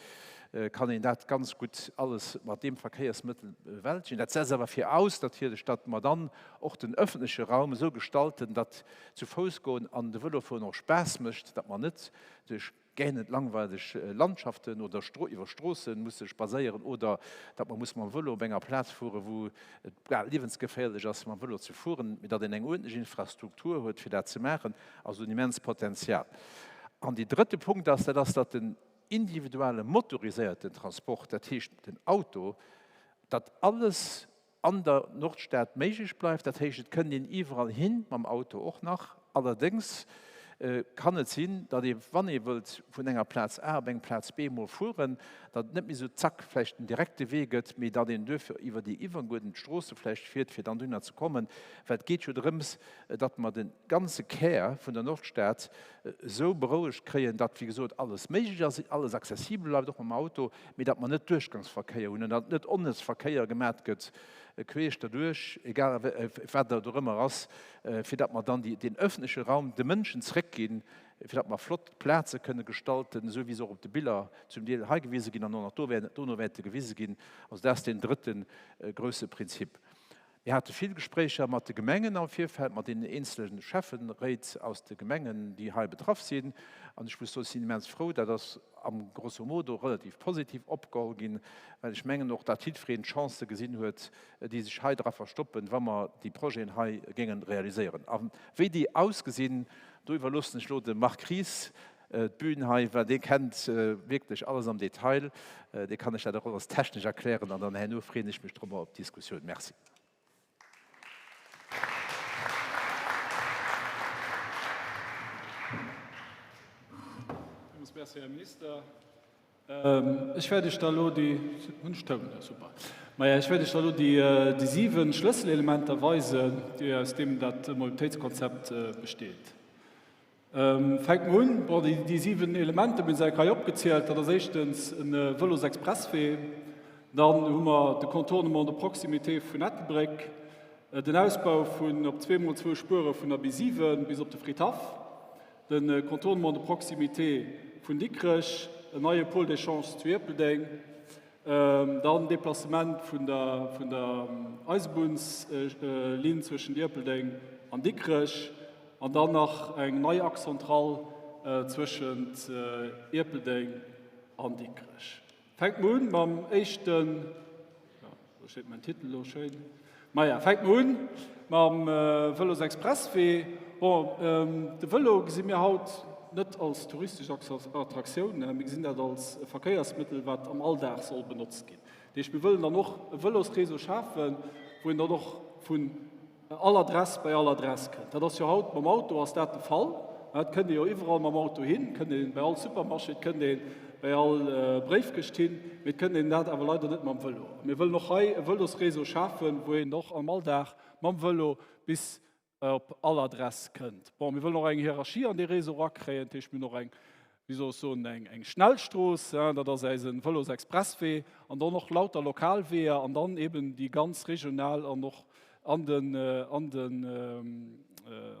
kann een dat ganz gutt alles mat deem Verkéiersmëttel bewältegen. Dat setzt awer viraus natierlech, datt mer dann och den öffentleche Raum esou gestalten, datt zu Fouss goen an de Vëlofueren och Spaass mécht, datt mer net duerch gähnend langweileg Landschaften oder iwwer Stroosse musse spadséieren oder datt mer musse mam Vëlo op enger Plaz fueren, wou et bal liewensgeféierlech ass, mam Vëlo ze fueren, mee datt een eng uerdentlech Infrastruktur huet, fir dat ze maachen, ass en immens Potenzial. An dee drëtte Punkt ass, dat ass, datt den individuelle motoriséierten Transport, dat heescht den Auto, datt alles an der Nordstad méiglech bleift. Dat heescht, et kënnt een iwwerall hin mam Auto och nach. Allerdéngs. Kann et sinn, datt ee, wann ee wëllt vun enger Plaz A op eng Plaz B emol fueren, datt et net méi esou zack vläicht den direkte Wee gëtt, mee datt een duerfir iwwer déi iwwerguerdent Stroosse vläicht fiert, fir dann dohinner ze kommen? Well et geet jo drëms, datt mer de ganze Kär vun der Nordstad esou berouegt kréien, datt, wéi gesot, alles méiglech ass, alles accessibel bleift, och mam Auto, mee datt mer net Duerchgangsverkéier hunn an datt net onnëtz Verkéier gemat gëtt queesch derduerch, egal wat dat och ëmmer ass, fir datt mer dann deen öffentleche Raum de Mënschen zréckginn, fir datt mer flott Plaze kënne gestalten, esou wéi se och op de Biller zum Deel hei gewise ginn an och nach dono wäerte gewise ginn. Also dat ass deen drëtte grouse Prinzip. Mir hate vill Gespréicher mat de Gemengen am Virfeld, mat deenen eenzele Schäfferéit aus de Gemengen, déi hei betraff sinn. An ech muss soen, ech sinn immens frou, dat ass am grosso modo relativ positiv opgeholl ginn, well ech mengen och, datt jiddwereen d'Chancë gesinn huet, déi sech hei dra verstoppen, wa mer déi Projeten hei géinge realiséieren. A wéi déi ausgesinn, do iwwerloossen ech elo dem Marc Ries d'Bühn hei, well dee kennt wierklech alles am Detail. Dee kann lech dat och alles technesch erklären an dann herno freeën ech mech drobber op d'Diskussioun. Merci. Villmools Merci, Här Minister. Ech wäert Iech da elo déi, hunn ech Toun? Jo, super. Maja, ech wäert Iech da elo déi 7 Schlësselelementer weisen, déi aus deem dat Mobilitéitskonzept besteet. Fänke mer un. Bon, déi 7 Elementer, mir hu se hei opgezielt, dat ass éischtens e Vëlosexpresswee, dann hu mer de Contournement de proximité vun Ettelbréck, den Ausbau vun op zweemol zwou Spuere vun der B7 bis op de Fridhaff, de Contournement de proximité vun Dikrech, en neie Pôle d'échange zu Ierpeldeng, Dann Deplacement vun der vun der Eisebunnslinn zwëschen Ierpeldeng an Dikrech an dann nach eng nei Axe centrale zwëschent Ierpeldeng an Dikrech. Fänke mer un mam éischten, jo, do steet mäin Titel elo schéin. Maja, fänke mer un mam Vëlosexpresswee. Bon, de Vëlo gesi mir haut net als touristesch Attraktioun, mir gesinn dat als e Verkéiersmëttel, wat am Alldag soll benotzt ginn. Dat heescht, mir wëllen dann och e Vëlosréseau schafen, wou een dann och vun all Adress bei all Adress kënnt. Dat ass jo haut mam Auto ass dat de Fall. Et kënnt ee jo iwwerall mam Auto hin, et kënnt ee bei all Supermarché, et kënnt ee bei all Bréifkëscht hin, mee et kënnt een dat awer leider net mam Vëlo. A mir wëllen och hei e Vëlosréseau schafen, wou een och am Alldag mam Vëlo bis op all Adress kënnt. Bon, mir wëllen och eng Hierarchie an dee Réseau erakréien, dat heescht, mir hunn och eng, wéi soll ech soen, eng, eng Schnellstrooss, dat ass eise Vëlosexpresswee, an dann och lauter lokal Weeër an dann eben déi ganz regional an och an den, an den,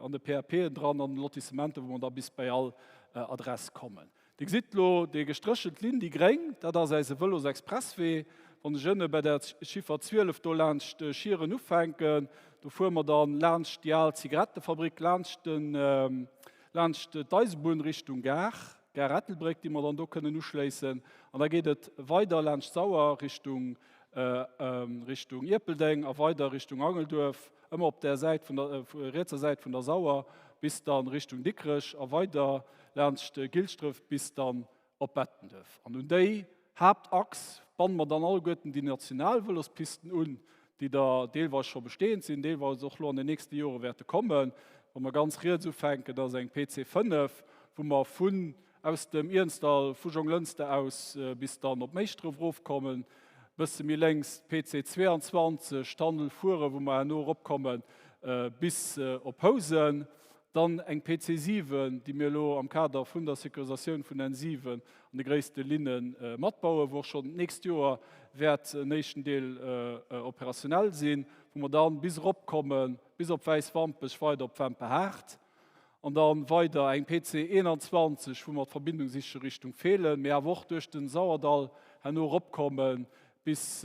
an de PAPen dran, an den Lotissementen, wou mer da bis bei all Adress kommen. Dir gesitt elo déi gestréchelt Linn, déi gréng, dat ass eise Vëlosexpresswee. Wann ech ënne bei der Chiffer 12 do laanscht Schieren ufänken, do fuere mer dann laanscht déi al Zigarettefabrik, laanscht den, laanscht d'Eisebunn Richtung Gare, Gare Ettelbréck, déi mer dann do kënnen uschléissen. An da geet et weider laanscht d'Sauer Richtung, Richtung Ierpeldeng a weider Richtung Angelduerf, ëmmer op där Säit vun der, rietser Säit vun der Sauer bis dann Richtung Dikrech a weider laanscht Gilsdref bis dann op Bettenduerf. An un déi Haaptachs banne mer dann alleguerten déi national Vëlospisten un, déi der deelweis scho bestehend sinn, deelweis och elo an den nächste Jore wäerte kommen. Wa mer ganz riets ufänken, dat ass eng PC 5, wou mer vun aus dem Iernzdall, vu Jonglënster aus bis dann op Méischdref erofkommen, e bësse méi lénks d'PC 22, Tandel fueren, wou mer herno eropkomme bis op Housen. Dann eng PC 7, déi mir elo am Kader vun der Securisatioun vun N 7 an de gréisste Linne matbauen, wou och schonn d'nächst Joer wäert en éischten Deel operationell sinn, wou mer dann bis eropkommen, bis op Wäiswampech, weider op Wemperhaart. An da weider eng PC 21, wou mer d'Verbindung siche Richtung Feelen, mee awer och duerch de Sauerdall herno eropkommen bis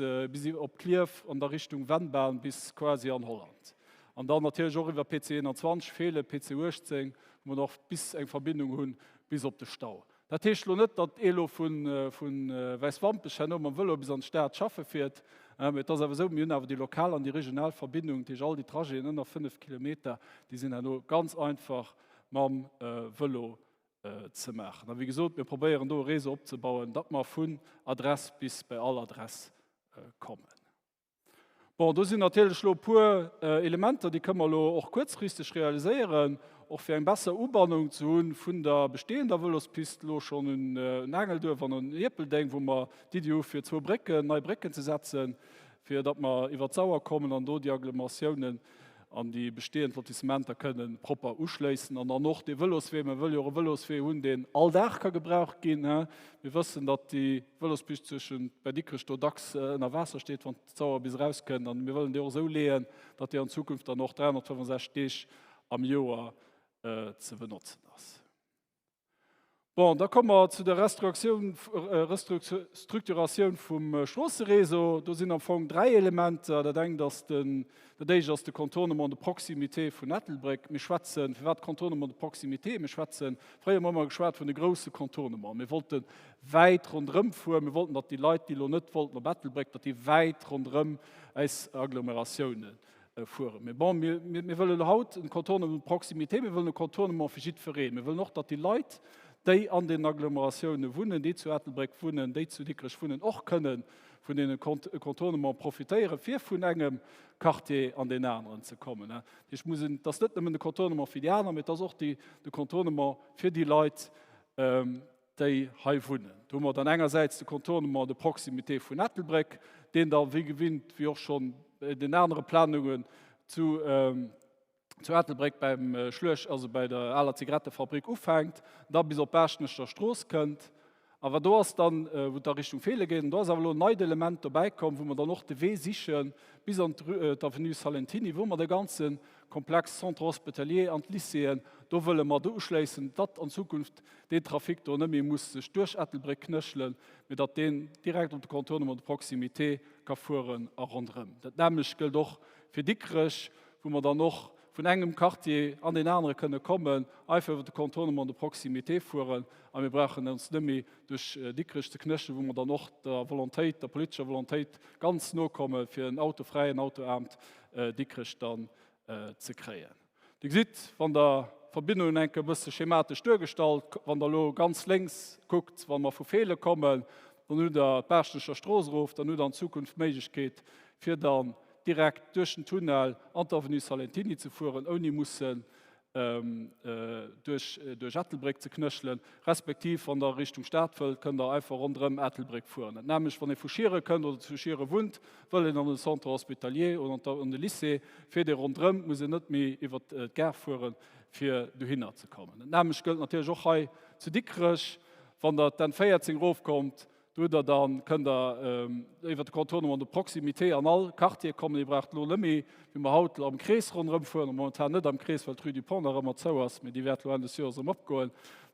op Klierf an da Richtung Vennbahn bis quasi an Holland. An dann natierlech och iwwer PC 21, Feelen, PC 18, wou mer och bis eng Verbindung hunn bis op de Stau. Dat heescht elo net, datt ee elo vu Wäiswampech herno mam Vëlo bis an d'Stad schaffe fiert, mee et ass awer esou, mir hunn awer déi lokal an déi regional Verbindung, dat heescht all déi Trajeten ënner 5 Kilometer, déi sinn herno ganz einfach mam Vëlo ze maachen. A wéi gesot, mir probéieren do e Réseau opzebauen, datt mer vun Adress bis bei all Adress kommen. Bon, do sinn natierlech elo e puer Elementer, déi kënnen mer elo och kuerzfristeg realiséieren. och fir eng besser Ubannung ze hunn vun der bestehender Vëlospist elo schonn un Aangelduerf an un Ierpeldeng, wou mer d'Iddi hu fir zwou Brécken, nei Brécken ze setzen, fir datt mer iwwert d'Sauer kommen an do déi Agglomeratiounen an déi bestehend Lotissementer kënnen propper uschléissen an dann och dee Vëloswee, mir wëlle jo och e Vëloswee hunn, deen all Dag ka gebraucht ginn. Mir wëssen, datt déi Vëlospist zwëschent bei Dikrech do dacks ënner Waasser steet, wann d'Sauer bis erauskënnt an mir wëllen déi och esou leeën, datt déi an Zukunft dann och 365 Deeg am Joer ze benotzen ass. Bon, da komme mer zu der Restrukturatioun vum Stroosseréseau. Do sinn am Fong dräi Elementer. Dat engt ass den, dat éischt ass de Contournement de proximité vun Ettelbréck. Mir schwätzen, firwat Contournement de proximité? Mir schwätzen, fréier hu mer ëmmer geschwat vun de grousse Contournement. Mir wollte wäit ronderëm fueren. Mir wollten, datt déi Leit, déi elo net wollten op Ettelbréck, datt déi wäit ronderëm eis Agglomeratiounen fueren. Mee bon, mir, mir, mir wëllen haut en Contournement de proximité, mir wëllen e Contournement fir jiddwereen. Mir wëllen och, datt déi Leit, déi an den Agglomeratiounen wunnen, déi zu Ettelbréck wunnen, déi zu Dikrech wunnen, och kënnen vun deene Contournement profitéieren, fir vun engem Quartier an deen aneren ze kommen. Dat heescht, muss een, et ass net nëmmen de Contournement fir déi aner, mee et ass och déi, de Contournement fir déi Leit, déi hei wunnen. Do hu mer dann engersäits de Contournement de proximité vun Ettelbréck, deen da wéi gewinnt, wéi och schonn bei den anere Planungen zu, zu Ettelbréck beim Schluecht, also bei der aler Zigarettefabrik ufänkt, da bis op d'Baaschtnecher Strooss kënnt. Awer do ass dann, wou et da Richtung Feele geet, an do ass awer elo en neit Element dobäikomm, wou mer dann och de Wee siche bis an d'Avenue Salentiny, wou mer de ganze Komplex Centre hospitalier an d'Lycéeën, do wëlle mer do uschléissen, datt an Zukunft deen Trafic do net méi muss sech duerch Ettelbréck knéchelen, mee datt deen direkt op de Contournement de proximité ka fueren a ronderëm. Dat nämmlecht gëllt och fir Dikrech, wou mer dann och vun engem Quartier an deen anere kënne kommen, einfach iwwer de Contournement de proximité fueren a mir brauchen ons net méi duerch Dikrech ze knéchelen, wou mer dann och der Volontéit, der politescher Volontéit ganz no komme fir en autofräien, autoaarmt Dikrech dann ze kréien. Dir gesitt, wann Der d'Verbindungen eng Kéier e bësse schematesch duergestallt, wann Der elo ganz lénks kuckt, wa mer vu Feelen kommen, dann hutt Der d'Baaschtnecher Strooss erof, dann hutt Der an Zukunft d'Méiglechkeet, fir dann direkt duerch den Tunnel an d'Avenue Salentiny ze fueren, ouni mussen duerch duerch Ettelbréck ze knéchelen, respektiv wann Der Richtung Stad wëllt, kënnt Der einfach ronderëm Ettelbréck fueren. Dat nämlecht wann ee vu Schiere kënnt oder zu Schiere wunnt, wëll een an den Centre hospitalier oder an de Lycée, fiert ee ronderëm, muss een net méi iwwer d'Gare fueren, fir dohinner ze kommen. Dat nämlecht gëllt natierlech och hei zu Dikrech, wann Der d'N 14 erofkommt, Do hutt Der dann, kënnt Der iwwer de Contournement de proximité an all Quartier kommen. Dir braucht elo net méi, wéi mer haut, am Krees ronderëm fueren, momentan net am Krees, well d'Rue du Pont nach ëmmer zou ass, mee déi wäert elo Enn des Joers erëm opgoen,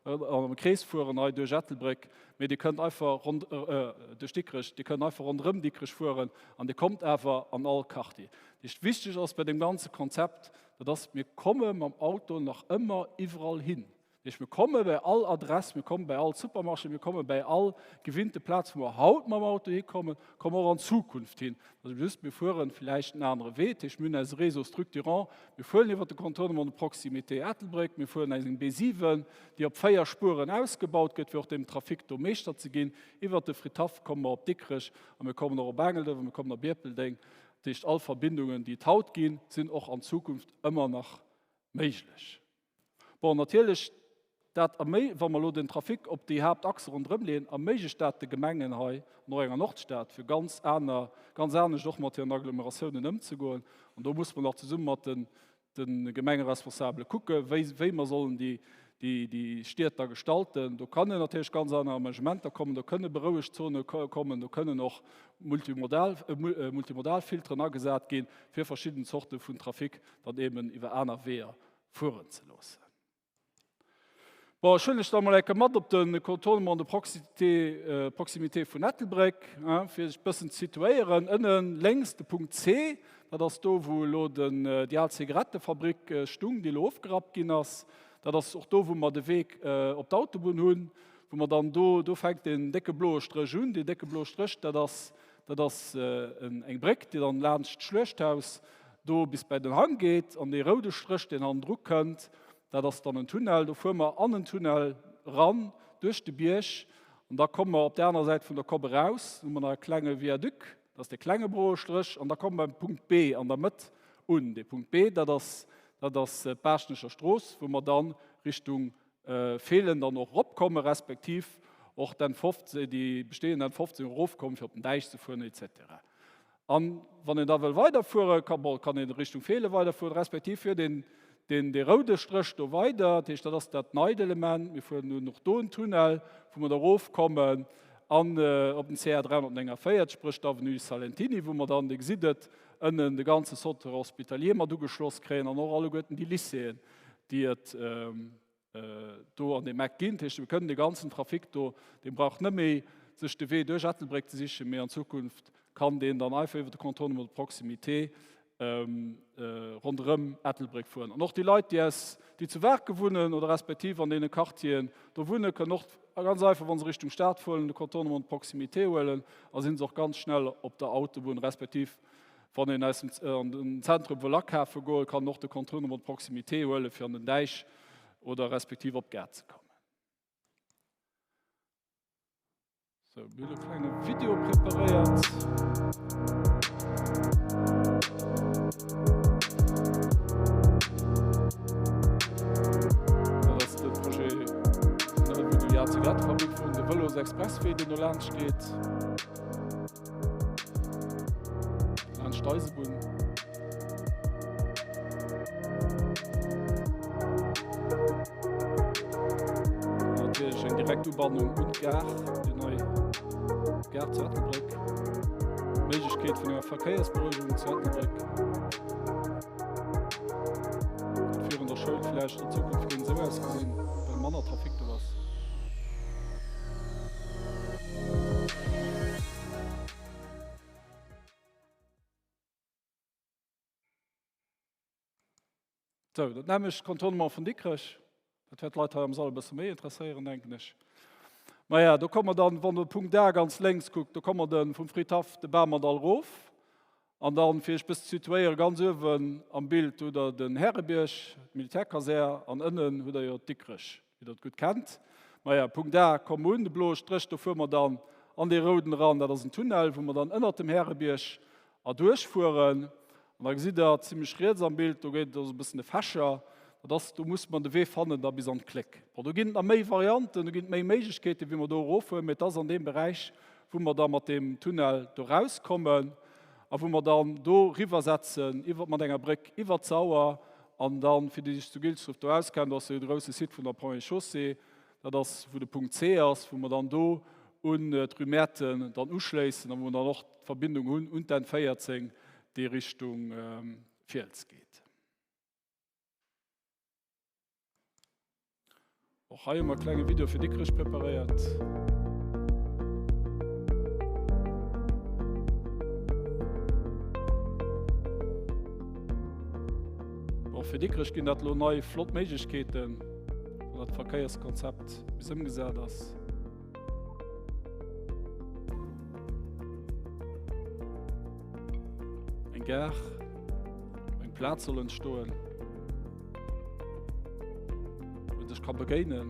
am Krees fueren hei duerch Ettelbréck, mee Dir kënnt einfach rond, duerch Dikrech, Dir kënnt einfach ronderëm Dikrech fueren an Dir kommt awer an all Quartier. Dat heescht, wichteg ass bei deem ganze Konzept, dat ass, mir komme mam Auto nach ëmmer iwwerall hin. Heescht, mir komme bei all Adress, mir komme bei all Supermarché, mir komme bei all gewinnte Plaz, wou mer haut mam Auto hikommen, komme mer och an Zukunft hin. Also just, mir fuere vläicht en anere Wee. Dat heescht, mir hunn eise Réseau structurant, mir fueren iwwert de Contournement de proximité Ettelbréck, mir fueren eng B7, déi op 4 Spueren ausgebaut gëtt, fir och deem Trafic do Meeschter ze ginn. Iwwert de Fridhaff komme mer op Dikrech a mir kommen och op Aangelduerf a mir kommen op Ierpeldeng. Dat heescht, all Verbindungen, déi et haut ginn, sinn och an Zukunft ëmmer nach méiglech. Bon, natierlech, dat erméi, wa mer elo den Trafic op déi Haaptachse ronderëm leeën, erméiglecht dat de Gemengen hei an och enger Nordstad, fir ganz aner, ganz anescht och mat hiren Agglomeratiounen ëmzegoen. An do muss mer nach zesumme mat den, de Gemengeresponsabele kucken, wéi, wéi mer sollen déi, déi, déi Stied da gestalten. Do kann natierlech ganz aner Amenagementer kommen, do kënne berouegt Zone kommen, do kënnen och multimodal, Multimodalfilteren agesat ginn, fir verschidden Zorte vun Trafic dann eben iwwer aner Weeër fueren ze loossen. Bon, ech huelen lech da mol eng Kéier mat op de Contournement de proximité, proximité vun Ettelbréck, fir sech e bëssen ze situéieren. Ënnen lénks de Punkt C, dat ass do, wou elo den, déi al Zigarettefabrik stung, déi elo ofgerappt ginn ass. Dat ass och do, wou mer de Wee op d'Autobunn hunn, wou mer dann do, do fänkt deen décke bloe Stréch un. Deen décke bloe Stréch, dat ass Dat ass eng Bréck, déi dann laanscht d'Schluechthaus do bis bäi den Hang geet. An dee roude Stréch, deen hannendru kënnt, dat ass dann en Tunnel. Do fuere mer an en Tunnel eran duerch de Bierg an da komme mer op där anerer Säit vun der Kopp eraus. Do hu mer nach e klenge Viaduc, dat ass dee klenge broe Stréch. An da komme mer beim Punkt B an der Mëtt un. Dee Punkt B, dat ass. Dat ass d'Baaschtnecher Strooss, wou mer dann Richtung Feelen dann och eropkommen, respektiv och d'N 15, déi bestehend N 15 erofkommen, fir op den Däich ze fueren et cetera. An wann een da wëll weiderfueren, ka, bon, kann een Richtung Feelen weiderfueren, respektiv fiert een deen, dee roude Stréch do weider, dat heescht, dat ass dat neit Element. Mir fueren nun och do en Tunnel, wou mer da erofkommen an op den CR 349, spréch d'Avenue Salentini, wou mer dann, Dir gesitt et ënnen, de ganze Centre hospitalier mat ugeschloss kréien an och alleguerten déi Lycéeën, déi et do an deem Eck ginn. Dat heescht, mir kënnen dee ganzen Trafic do, dee brauch net méi sech de Wee duerch Ettelbréck ze sichen, mee an Zukunft kann deen dann einfach iwwer de Contournement de proximité ronderëm Ettelbréck fueren. An och déi Leit, déi aus, déi zu Waarken wunnen oder respektiv an deene Quartieren do wunnen, kënnen och ganz einfach, wa se Richtung Stad fueren, de Contournement de proximité huelen a si se och ganz schnell op der Autobunn respektiv Wann een aus dem an den Zentrum wëll akafe goen, kann en och de Contournement de proximité huelen, fir an den Däich oder respektiv op d'Gare ze kommen. Sou, mir hunn e klenge Video preparéiert. Dat ass de Projet wou déi al Zigarettefabrik vun de Vëlosexpresswee, deen do laanscht geet. Laanscht d'Eisebunn. Natierlech eng direkt Ubannung un d'Gare, déi nei Gare zu Ettelbréck. D'Méiglechkeet vun enger Verkéiersberuegung zu Ettelbréck. Virun der Schoul vläicht an Zukunft géing esou ausgesinn, well manner Trafic do ass. Sou, dat nämlecht Contournement vun Dikrech, dat wäert d'Leit hei am Sall e bësse méi interesséieren, denken ech. Maja, do komme mer dann, wann Der Punkt A ganz lénks kuckt, do komme mer de vum Fridhaff de Bamerdall erof. An dann, fir Iech e bëssen ze situéieren, ganz uewen am Bild hutt Der den Härebierg, d'Militärkasär, an ënnen hutt Der jo Dikrech. Wéi der et gutt kennt. Maja, Punkt A, komm un, de bloe Stréch, do fuere mer dann an dee rouden eran, dat ass en Tunnel, wou mer dann ënnert dem Härebierg erduerchfueren. An da gesitt Der zimlech riets am Bild, do geet et also e bëssen de Fächer, dat ass, do musse mer de Wee fannen da bis an d'Kléck. Bon, do ginn et nach méi Varianten, do ginn et méi Méiglechkeeten, wéi mer do eroffueren, mee et ass an deem Beräich, wou mer da mat deem Tunnel do rauskommen a wou mer dann do riwwersetzen iwwer, mat enger Bréck iwwert d'Sauer An dann, fir déi sech zu Gilsdref do auskennen, do ass jo de grousse Site vun der Ponts et Chaussées, dat ass wou de Punkt C ass, wou mer dann do un d'Rue Mäerten dann uschléissen a wou mer dann och d'Verbindung hunn un d'N 14, déi Richtung Fiels geet. Och hei hu mer e klenge Video fir Dikrech preparéiert. Och fir Dikrech ginn dat lo nei flott Méiglechkeeten, wann dat Verkéierskonzept bis ëmgesat ass. Eng Gare, eng Plaz soll entstoen. Wou een sech ka begéinen,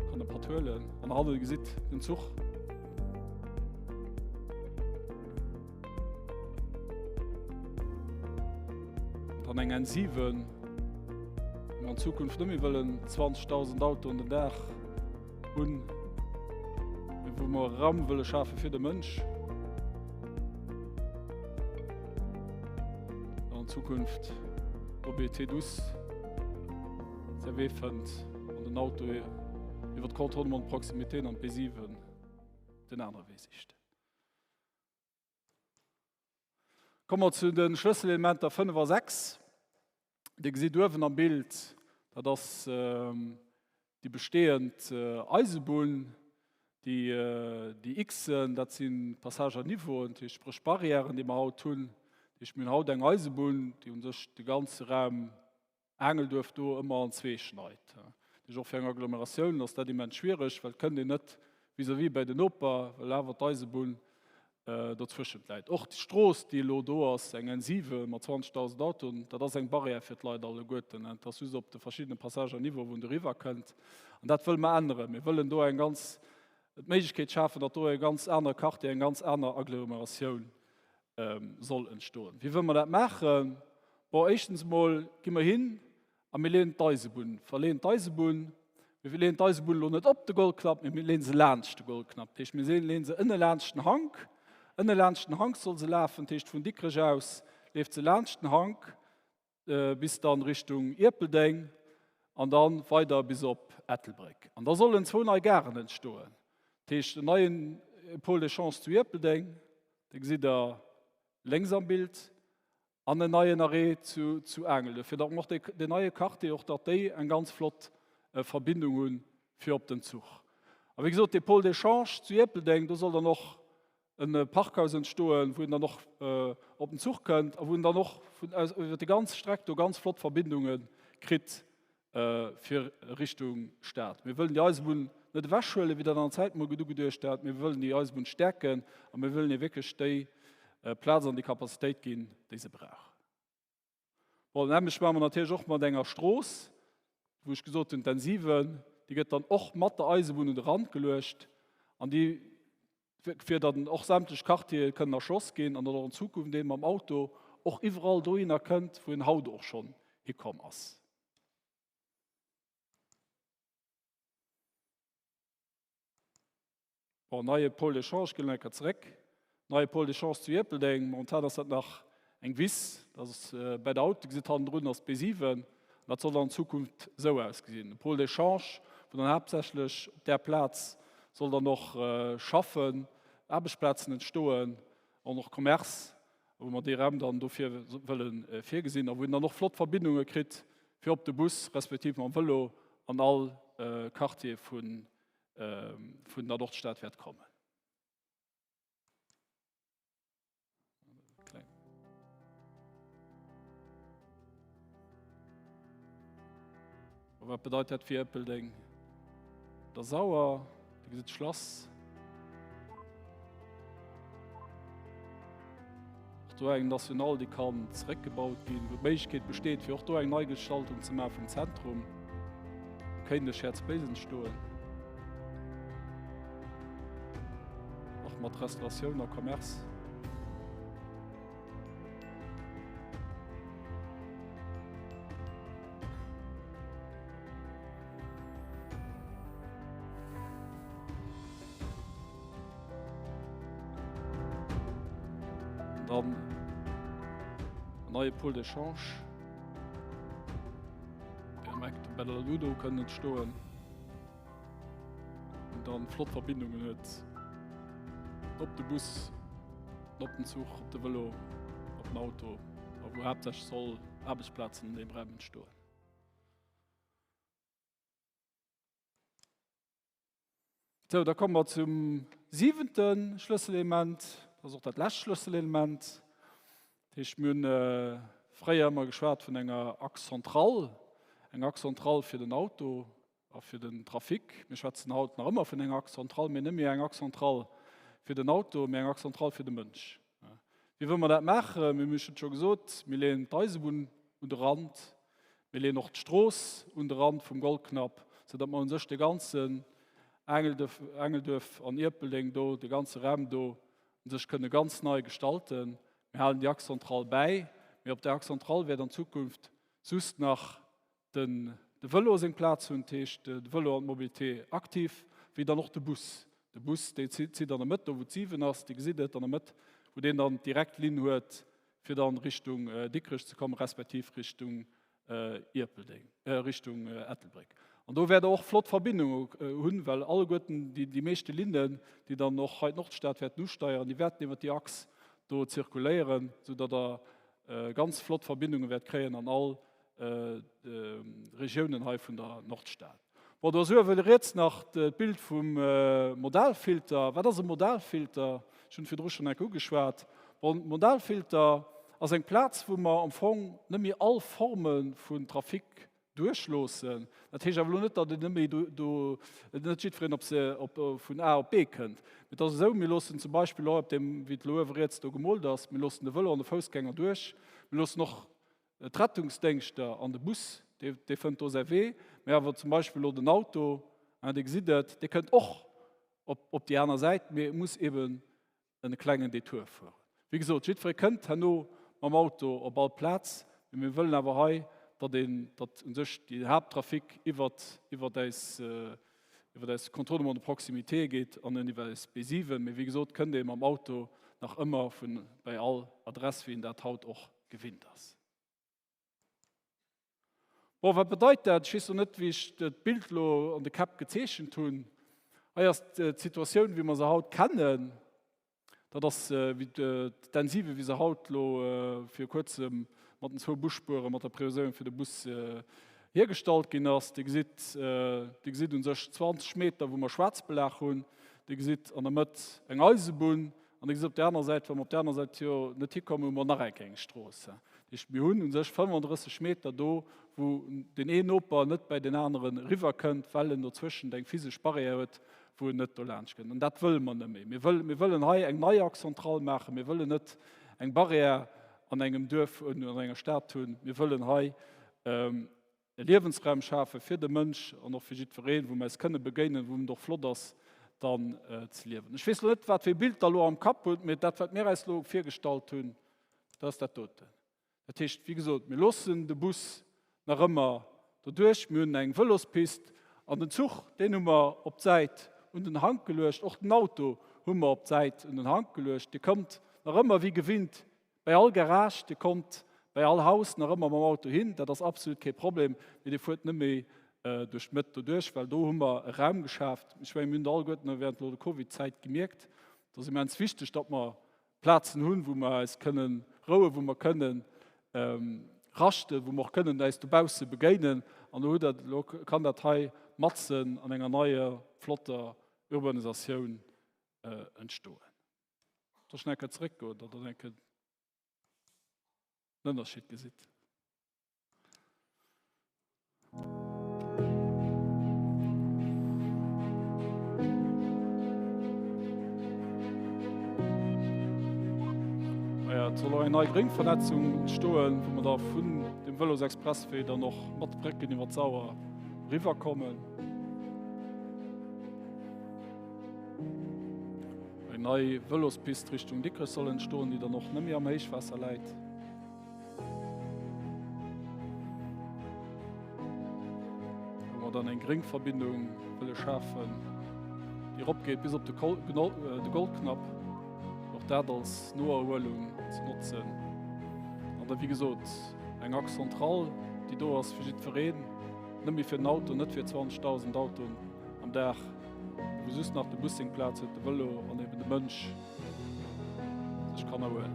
kann e Patt huelen an hannen gesitt den Zuch. Dann eng N7, wou mer an Zukunft net méi wëllen 20.000 Autoen den Dag hunn, mee wou mer Raum wëlle schafe fir de Mënsch. An Zukunft d'Mobilité douce säi Wee fënnt an den Auto iwwer d'Contournement de proximité an d'B7 den anere Wee sicht. Komme mer zu de Schlësselelementer 5 a 6. Dir gesitt uewen am Bild, dat ass déi bestehend Eisebunn, déi Xen, dat si Passage à niveau, dat heescht spréch Barrièren, déi mer haut hunn. Dat heescht, mir hunn haut eng Eisebunn, déi u sech de ganze Raum Aangelduerf do ëmmer an zwee schneit. Dat heescht, och fir eng Agglomeratioun ass dat immens schwiereg, well et kënnt een net vis-à-vis bäi den Noper, well awer d'Eisebunn dozwëschent läit. Och d'Strooss, déi elo do ass, eng N7 mat 20.000 Autoen, dat ass eng Barrière fir d'Leit alleguerten. Et ass just op de verschiddene Passages à niveau, wou en doriwwer kënnt. An dat wëlle mer änneren. Mir wëllen do eng ganz, d'Méiglechkeet schafen, datt do e ganz anere Quartier, eng ganz aner Agglomeratioun soll entstoen. Wéi wëlle mer dat maachen? Bon, éischtens emol gi mer hin a mir leeën d'Eisebunn, verleeën d'Eisebunn. Mir leeën d'Eisebunn elo net op de Goldknapp, mee mir leeën se laanscht de Goldknapp. Dat heescht, mir leeën se ënne laanscht den Hank. Ënne laanscht den Hank soll se lafen, dat heescht vun Dikrech aus leeft se laanscht den Hank bis dann Richtung Ierpeldeng an dann weider bis op Ettelbréck. An da sollen zwou nei Garen entstoen. Dat heescht en neien Pôle d'échange zu Ierpeldeng, dee gesitt Der lénks am Bild, an en neien Arrêt zu, zu Aangelduerf, fir datt mer och dee, deen neie Quartier, och datt déi eng ganz flott Verbindung hunn fir op den Zuch. A wéi gesot, dee Pôle d'échange zu Ierpeldeng, do soll dann och e Parkhaus entstoen, wou een dann och op den Zuch kënnt a wou een dann och vun aus iwwer déi ganz Streck do ganz flott Verbindunge kritt fir Richtung Stad. Mir wëllen déi Eisebunn net ewechhuelen, wéi dat an der Zäit mol gëtt ugeduecht hat. Mir wëllen déi Eisebunn stäerken a mir wëllen hir wierklech déi Plaz an déi Capacitéit ginn, déi se brauch. Bon, nämlech maache mer natierlech och mat enger Strooss, wou ech gesot hunn, d'N7, déi gëtt dann och mat der Eisebunn un de Rand geluecht an déi, fir datt och sämtlech Quartiere kënnen erschloss ginn an datt och an Zukunft ee mam Auto och iwwerall dohinner kënnt, wou en haut och schonn hikomm ass. Bon, neie Pôle d'échange, ginn eng Kéier zeréck. Neie Pôle d'échange zu Ierpeldeng. Momentan ass dat nach eng Wiss. Dat ass bäi der Auto, gesitt hannendrun ass d'B7. Dat soll dann an Zukunft esou ausgesinn. E Pôle d'échange, wou dann haaptsächlech op där Plaz soll dann och schaffen, Aarbechtsplazen entstoen an och Commerce, wou mer déi Raim dann dofir wëlle virgesinn a wou een dann och flott Verbindunge kritt fir op de Bus respektiv mam Vëlo an all Quartier vun vun der Nordstad wäert kommen. Wat bedeit dat fir Ierpeldeng? Der Sauer, Dir gesitt d'Schlass. Och do eng National, déi kann zeréckgebaut ginn, wou d'Méiglechkeet besteet, fir och do eng Neigestaltung ze maache vum Zentrum. Do kéint e Shared Space entstoen. Och mat Restauratioun a Commerce. Dann en neie Pôle d'échange, deen am Eck dem Bella Ludo kënnt entstoen an dann flott Verbindungen huet op de Bus, op den Zuch, op de Vëlo, op den Auto a wou haaptsächlech soll Aarbechtsplazen an deem Raum entstoen. Sou, da komme mer zum siwente Schlësselelement. Dat ass och dat lescht Schlësselelement. Dat heescht, mir hunn fréier ëmmer geschwat vun enger Axe centrale, eng Axe centrale fir den Auto a fir den Trafic. Mir schwätzen haut nach ëmmer vun enger Axe centrale, mee net méi eng Axe centrale fir den Auto, mee eng Axe centrale fir de Mënsch. Wéi wëlle mer dat maachen? Mir hunn et scho gesot, mir leeën d'Eisebunn un de Rand, mir leeën och d'Strooss un de Rand vum Goldknapp, soudatt mer u sech de ganzen Aangelduerf, Aangelduerf an Ierpeldeng do, de ganze Raum do u sech kënne ganz nei gestalten. Mir halen déi Axe centrale bäi, mee op där Axe centrale wäert an Zukunft just nach den de Vëlo seng Plaz hunn, dat heescht de Vëlo an d'Mobilité active, wéi dann och de Bus. De Bus, dee zitt an der Mëtt, do wou d'Siwen ass, Dir gesitt et an der Mëtt, wou deen dann d'direkt Linn huet, fir dann Richtung Dikrech ze kommen, respektiv Richtung Ierpeldeng, Richtung Ettelbréck. An do wäert Der och flott Verbindunge hunn, well alleguerten déi, déi meeschte Linnen, déi dann och hei d'Nordstad wäerten usteieren, déi wäerten iwwert déi Achs do zirkuléieren, soudatt Der ganz flott Verbindunge wäert kréien an all Regiounen hei vun der Nordstad. Bon, do ass uewe riets nach d'Bild vum Modalfilter. Wat ass e Modalfilter? Ech hunn et virdru schonn eng Kéier ugeschwat. Bon, Modalfilter ass eng Plaz, wou mer am Fong net méi all Forme vun Trafic duerchloossen. Dat heescht awer elo net, datt een net méi do, net jiddwereen op se, op, vun A op B kënnt. Mee et ass esou, mir loossen zum Beispill och op deem, wéi et elo uewe riets do gemoolt ass, mir loossen de Vëlo an de Foussgänger duerch. Mir loossen och D'Rettungsdéngschter an de Bus, dee fënnt do säi Wee, mä awer zum Beispill elo den Auto, Dir gesitt et, dee kënnt och op déi aner Säit, mee e muss eeben e klengen Detour fueren. Wéi gesot, jiddweree kënnt herno mam Auto op all Plaz. Mee mir wëllen awer hei, datt een, datt u sech déi Haapttrafic iwwert, iwwert eis, iwwert eis Contournement de proximité geet an net iwwer eis B7. Mee wéi gesot, kënnt ee mam Auto nach ëmmer vun bäi all Adress, wéi een dat haut och gewinnt ass. Bon, wat bedeit dat? Ech weess lo net, wéi ech d'Bild lo an de Käpp gezeechent hunn. Hei ass d'Situatioun, wéi mer se haut kennen. Dat ass wéi d'N7, wéi se haut lo viru kuerzem mat den zwou Busspuere mat der Prioriséierung fir de Bus hiergestallt ginn ass. Dir gesitt, Dir gesitt u sech 20 Meter, wou mer Schwaarzbelag hunn. Dir gesitt an der Mëtt eng Eisebunn. An da gesi op där aner Säit, wa mer op där aner Säit jo net hikommen, hu mer nach eng kleng Strooss. Dat heescht, mir hunn u sech 35 Meter do, wou deen een Noper net bäi deen anere riwwerkënnt, well en dozwëschent eng physesch Barrière huet, wou en net dolaanscht kënnt. An dat wëlle mer net méi. Mir wëllen, mir wëllen hei eng nei Axe centrale maachen. Mir wëllen net eng Barrière an engem Duerf, an enger Stad hunn. Mir wëllen hei e Liewensraum schafe fir de Mënsch an och fir jiddwereen, wou mer eis kënne begéinen, wou et och flott ass, dann ze liewen. Ech weess elo net, wat fir e Bild Der elo am Kapp hutt, mee dat, wat mir eis elo virgestallt hunn, dat ass dat doten. Dat heescht, wéi gesot, mir loossen de Bus nach ëmmer doduerch, mir hunn eng Vëlospist an den Zuch, deen hu mer op d'Säit un den Hank geluecht, och den Auto hu mer op d'Säit un den Hank geluecht. Dir kommt nach ëmmer wéi gewinnt Bei all Garage, Dir kommt bei all Haus nach ëmmer mam Auto hin, dat ass absolut kee Problem, mee Dir fuert net méi duerch d'Mëtt doduerch, well do hu mer e Raum geschaaft. Ech mengen, mir hunn et alleguerten während elo der Covid-Zäit gemierkt, et ass immens wichteg, datt mer Plazen hunn, wou mer eis kënnen rouen, wou mer kënnen raschten, wou mer och kënnen eis dobausse begéinen. An elo hutt Der, elo kann dat hei matzen an enger neier, flotter Urbanisatioun entstoen. Soll ech nach eng Kéier zeréckgoen, datt Der eng Kéier den Ënnerscheed gesitt? Naja, et soll och eng nei Gréngvernetzung entstoen, wou mer da vun dem Vëlosexpresswee dann och mat Brécken iwwer d'Sauer eriwwerkommen. Eng nei Vëlospist Richtung Dikrech soll entstoen, déi dann och net méi am Héichwaasser läit. Wou mer dann eng Gréngverbindung wëlle schafen, déi eropgeet bis op de Goldknapp, och dat als Noerhuelung ze notzen. An da wéi gesot eng Axe centrale, déi do ass fir jiddwereen, net méi fir den Auto, net fir 20.000 Autoen am Dag. Wou just nach de Bus seng Plaz huet, de Vëlo an eben de Mënsch sech kann erhuelen.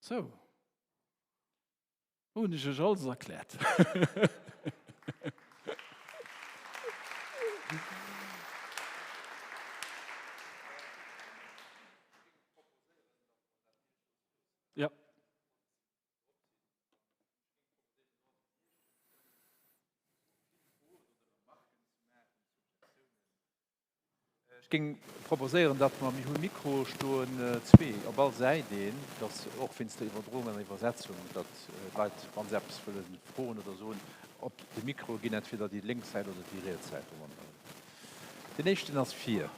Sou. Hunn ech iech alles erkläert. Ja. Ech géing proposéieren, datt mer, mir hu Mikroe stoen, zwee op all Säit een, datt och wéinst der Iwwerdroung an der Iwwersetzung, datt d'Leit, wa se eppes wëlle froen oder soen, op de Mikro ginn, entweder déi lénk Säit oder déi riets Säit domadder. Deen éischten ass vir,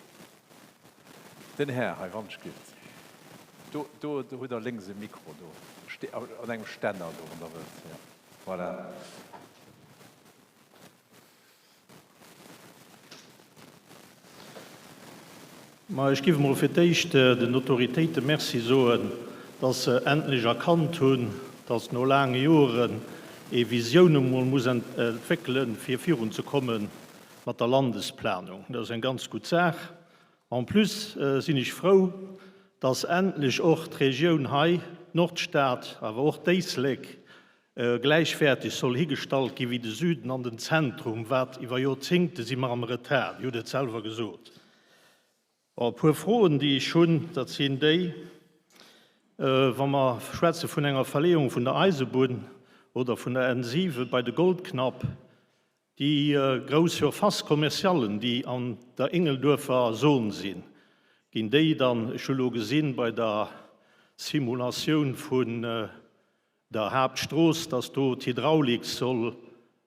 den Här hei, wann ech gitt. Do, do, do hutt Der lénks e Mikro do, an engem Stänner do, wann Der wëllt. Jo, voilà. Ma ech géif emol fir d'éischt den Autoritéite Merci soen, dass se endlech erkannt hunn, dass no laange Joren ee Visioun emol muss entwéckelen, fir virunzekomme mat der Landesplanung. Dat ass eng ganz gutt Saach. En plus sinn ech frou, dass endlech och d'Regioun hei, d'Nordstad, awer och d'Éislek, gläichwäerteg soll higestallt gi wéi de Süden an den Zentrum, wat iwwer Joerzéngte si mer am Retard, Dir hutt et selwer gesot. Bon, e puer Froen, déi ech hunn, dat sinn déi, wa mer schwätze vun enger Verleeung vun der Eisebunn oder vun der N7 bei de Goldknapp, Déi grouss Surface-commerciallen, déi an der Ingelduerfer Zon sinn, ginn déi dann, ech hu lo gesinn bei der. Simulatioun vun der Haaptstrooss, dass do d'Hydraulik soll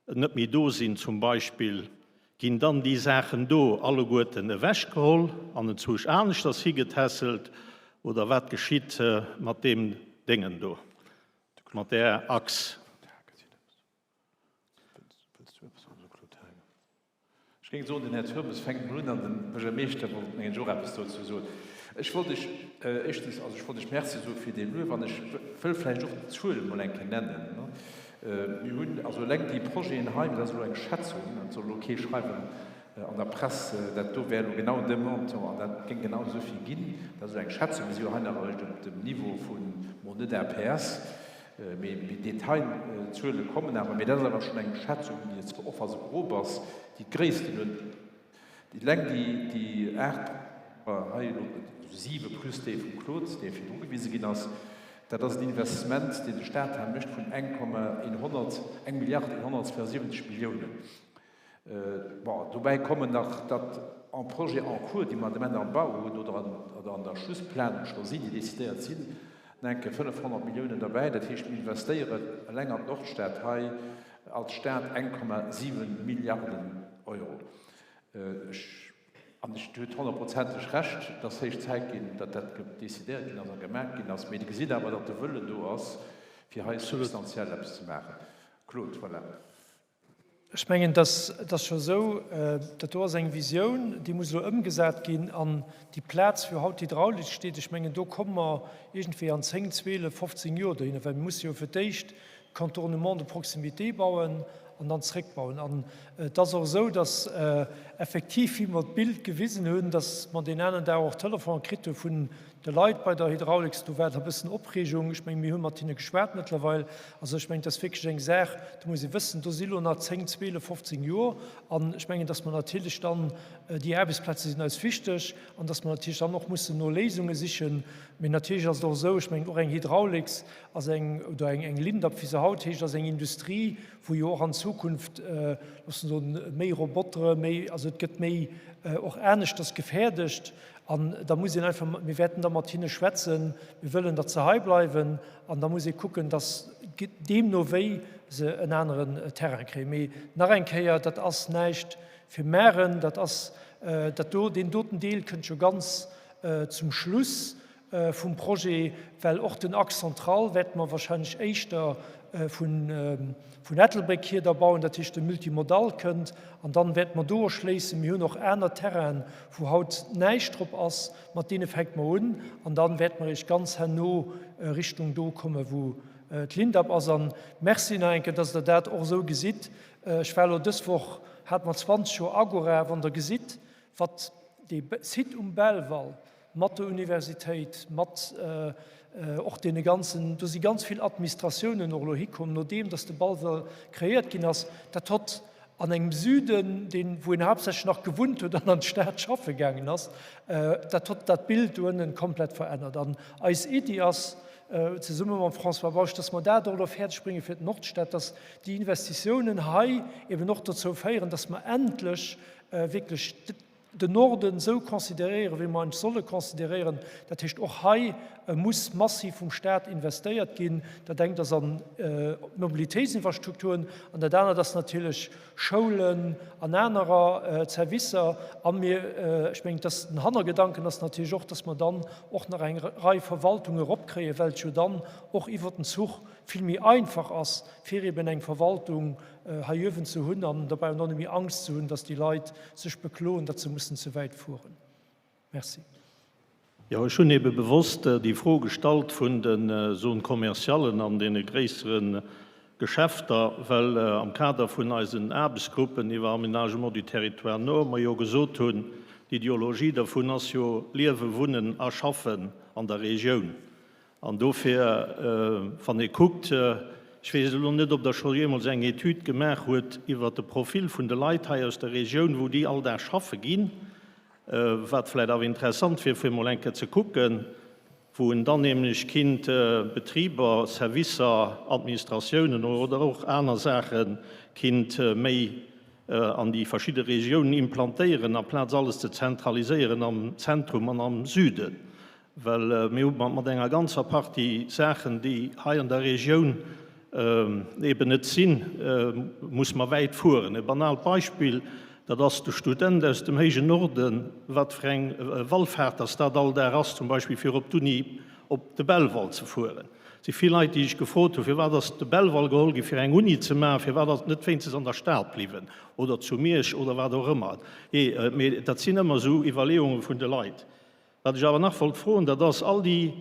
net méi do sinn zum Beispill, ginn dann déi Saachen do alleguerten ewechgeholl an enzwousch aneschters higetässelt oder wat geschitt mat deem Déngen do, mat där Achs? Ech géing soen, den Här Turmes fänkt emol un an de Buergermeeschter wollt, mengen ech, och eppes dozou soen. Ech wollt Iech éischtens, also ech wollt Iech Merci soe fir dee Luef an ech wëll vläicht och d'Zuel emol eng Kéier nennen. Mir hunn also eleng déi Projeten hei, dat ass elo eng Schätzung, et soll elo kee schreiwen an der Press, dat do wär elo genau de Montant an dat géing genau esou vill ginn, dat ass elo eng Schätzung, mir si jo hei nach eréischt op dem Niveau vu mol net APS, Mee Detailzuele kommen awer. Mee dat ass awer schonn eng Schätzung, déi zwar och wa se grob ass, déi d'Gréissten huet. Eleng déi 8, hei elo 7 plus déi vum Claude, dee virdru gewise ginn ass, dat ass en Investissement, deen de Stat hei mécht vun 1,1, eng Milliard 172 Milliounen. Bon, dobäi kommen nach datt en Projets en cours, déi mer de Moment am Bau hunn oder an der Schlussplanung scho sinn, déi decidéiert sinn, nach eng Kéier 500 Milliounen derbäi. Dat heescht, mir investéieren eleng an d'Nordstad hei als Stat 1,7 Milliarden Euro. Ech, an ech, Dir hutt honnertprozenteg Recht, et ass héich Zäit ginn, datt dat decidéiert ginn ass a gemaach ginn ass. Mee Dir gesitt awer, datt de Wëllen do ass, fir hei substantiell eppes ze maachen. Claude, voilà. Ech mengen, dass et ass scho esou, dat do ass eng Visioun, déi muss elo ëmgesat ginn. An déi Plaz, wou haut d'Hydraulik steet, ech mengen, do komme mer iergendwéi an 10, 12, 15 Joer dohinner, well mir musse jo fir d'éischt Contournement de proximité bauen an dann zréckbauen. An et ass och esou, dass effektiv, wéi mer d'Bild gewisen hunn, dass mer deen aneren Dag och Telefon kritt hu vun De Leit bei der Hydraulics, do war et e bëssen Opreegung. Ech mengen, mir hu mat hinne geschwat mëttlerweil. Also ech mengen, et ass wierklech eng Saach, do muss ee wëssen, do si lo nach 10, 12, 15 Joer. An ech mengen, datt mer natierlech dann, déi Aarbechtsplaze sinn eis wichteg, an datt mer natierlech dann och mussen no Léisunge sichen. Mee natierlech ass et och esou, ech mengen, och eng Hydraulics ass eng, oder eng, eng Lindab, wéi se haut heescht, ass eng Industrie, wou jo och an Zukunft, loosse mer soen, méi Robotere, méi, also et gëtt méi och aneschters gefäerdegt. An da muss een einfach, mir wäerten da mat hinne schwätzen, mir wëllen, datt se hei bleiwen, an da muss ee kucken, datt deemno wéi se en aneren Terrain kréien. Mee nach eng Kéier, dat ass näischt fir Maren, dat ass dat do, deen doten Deel kënnt jo ganz zum Schluss. vum Projet, well och den Axe central wäerte mer wahrscheinlech éischter vun Ettelbréck hier da bauen, dat heescht de Multimodal kënnt an dann wäerte mer do erschléissen. Mir hunn och aner Terrainen, wou haut näischt drop ass, mat deene fänke mer un an dann wäerte mer eréischt ganz herno Richtung do kommen, wou d'Lindab ass. An Merci nach eng Kéier, dass Der dat och esou gesitt. Ech war elo dës Woch, hate mer 20 Joer Agora, wann Der gesitt, wat dee Site um Belval mat der Universitéit, mat och deene ganzen, do si ganz vill Administratiounen och elo hikomm, nodeem datt de Belval kreéiert ginn ass, dat hott an engem Süden, deen, wou een haaptsächlech nach gewunnt huet an an d'Stad schaffe gaangen ass, dat hott dat Bild do ënnen komplett verännert. An eis Iddi ass, zesumme mam François Bausch, datt mer dat och elo fäerdeg brénge fir d'Nordstad, datt déi Investitiounen hei eben och dozou féieren, datt mer endlech wierklech den Norden esou consideréieren, wéi mer en solle consideréieren. Dat heescht, och hei muss massiv vum Stat investéiert ginn. Dat engt ass an d'Mobilitéitsinfrastrukturen an dat anert ass natierlech Schoulen an anerer Servicer. A mir, ech mengen, dass den Hannergedanken ass natierlech och, dass mer dann och nach eng Rei Verwaltunge eropkréien, well et jo dann och iwwert den Zuch vill méi einfach ass, fir eben eng Verwaltung hei uewen ze hunn an dobäi och net méi Angscht ze hunn, dass déi Leit sech bekloen, datt se mussen ze wäit fueren. Merci. Jo, ech hunn ebe bewosst déi Fro gestallt vun de Zones commerciallen an deene gréissere Geschäfter, well am Kader vun eisen Aarbechtsgruppen iwwer Aménagement du territoire nord mer jo gesot hunn, d'Ideologie dervun ass jo Liewen, Wunnen a Schaffen an der Regioun. An dofir, wann ee kuckt, ech weess elo net, ob Der scho jeemools eng Etüd gemaach huet iwwert de Profil vun de Leit hei aus der Regioun, wou déi all Dag schaffe ginn, wat vläicht awer interessant wier, fir emol eng Kéier ze kucken, wou en dann nämlech kinnt Betriber, Servicer, Administratiounen oder och aner Saache kinnt méi an déi verschidde Regiounen implantéieren, amplaz alles ze zentraliséieren am Zentrum an am Süden. Well mir hu mat enger ganzer Partie Saachen, déi hei an der Regioun eben net sinn, muss mer wäit fueren. E banaalt Beispill, dat ass de Student aus dem héijen Norden, wat fir eng Wallfaart dass dat all Dag ass, zum Beispill fir op d'Uni op de Belval ze fueren. Et si vill Leit, déi sech gefrot hunn, firwat ass de Belval geholl gi fir eng Uni ze maachen, firwat ass et net wéinstens an der Stad bliwwen oder zu Miersch oder wat och ëmmer. Mee dat sinn ëmmer esou Iwwerleeunge vun de Leit. Wat ech awer nach wollt froen, dat ass, all déi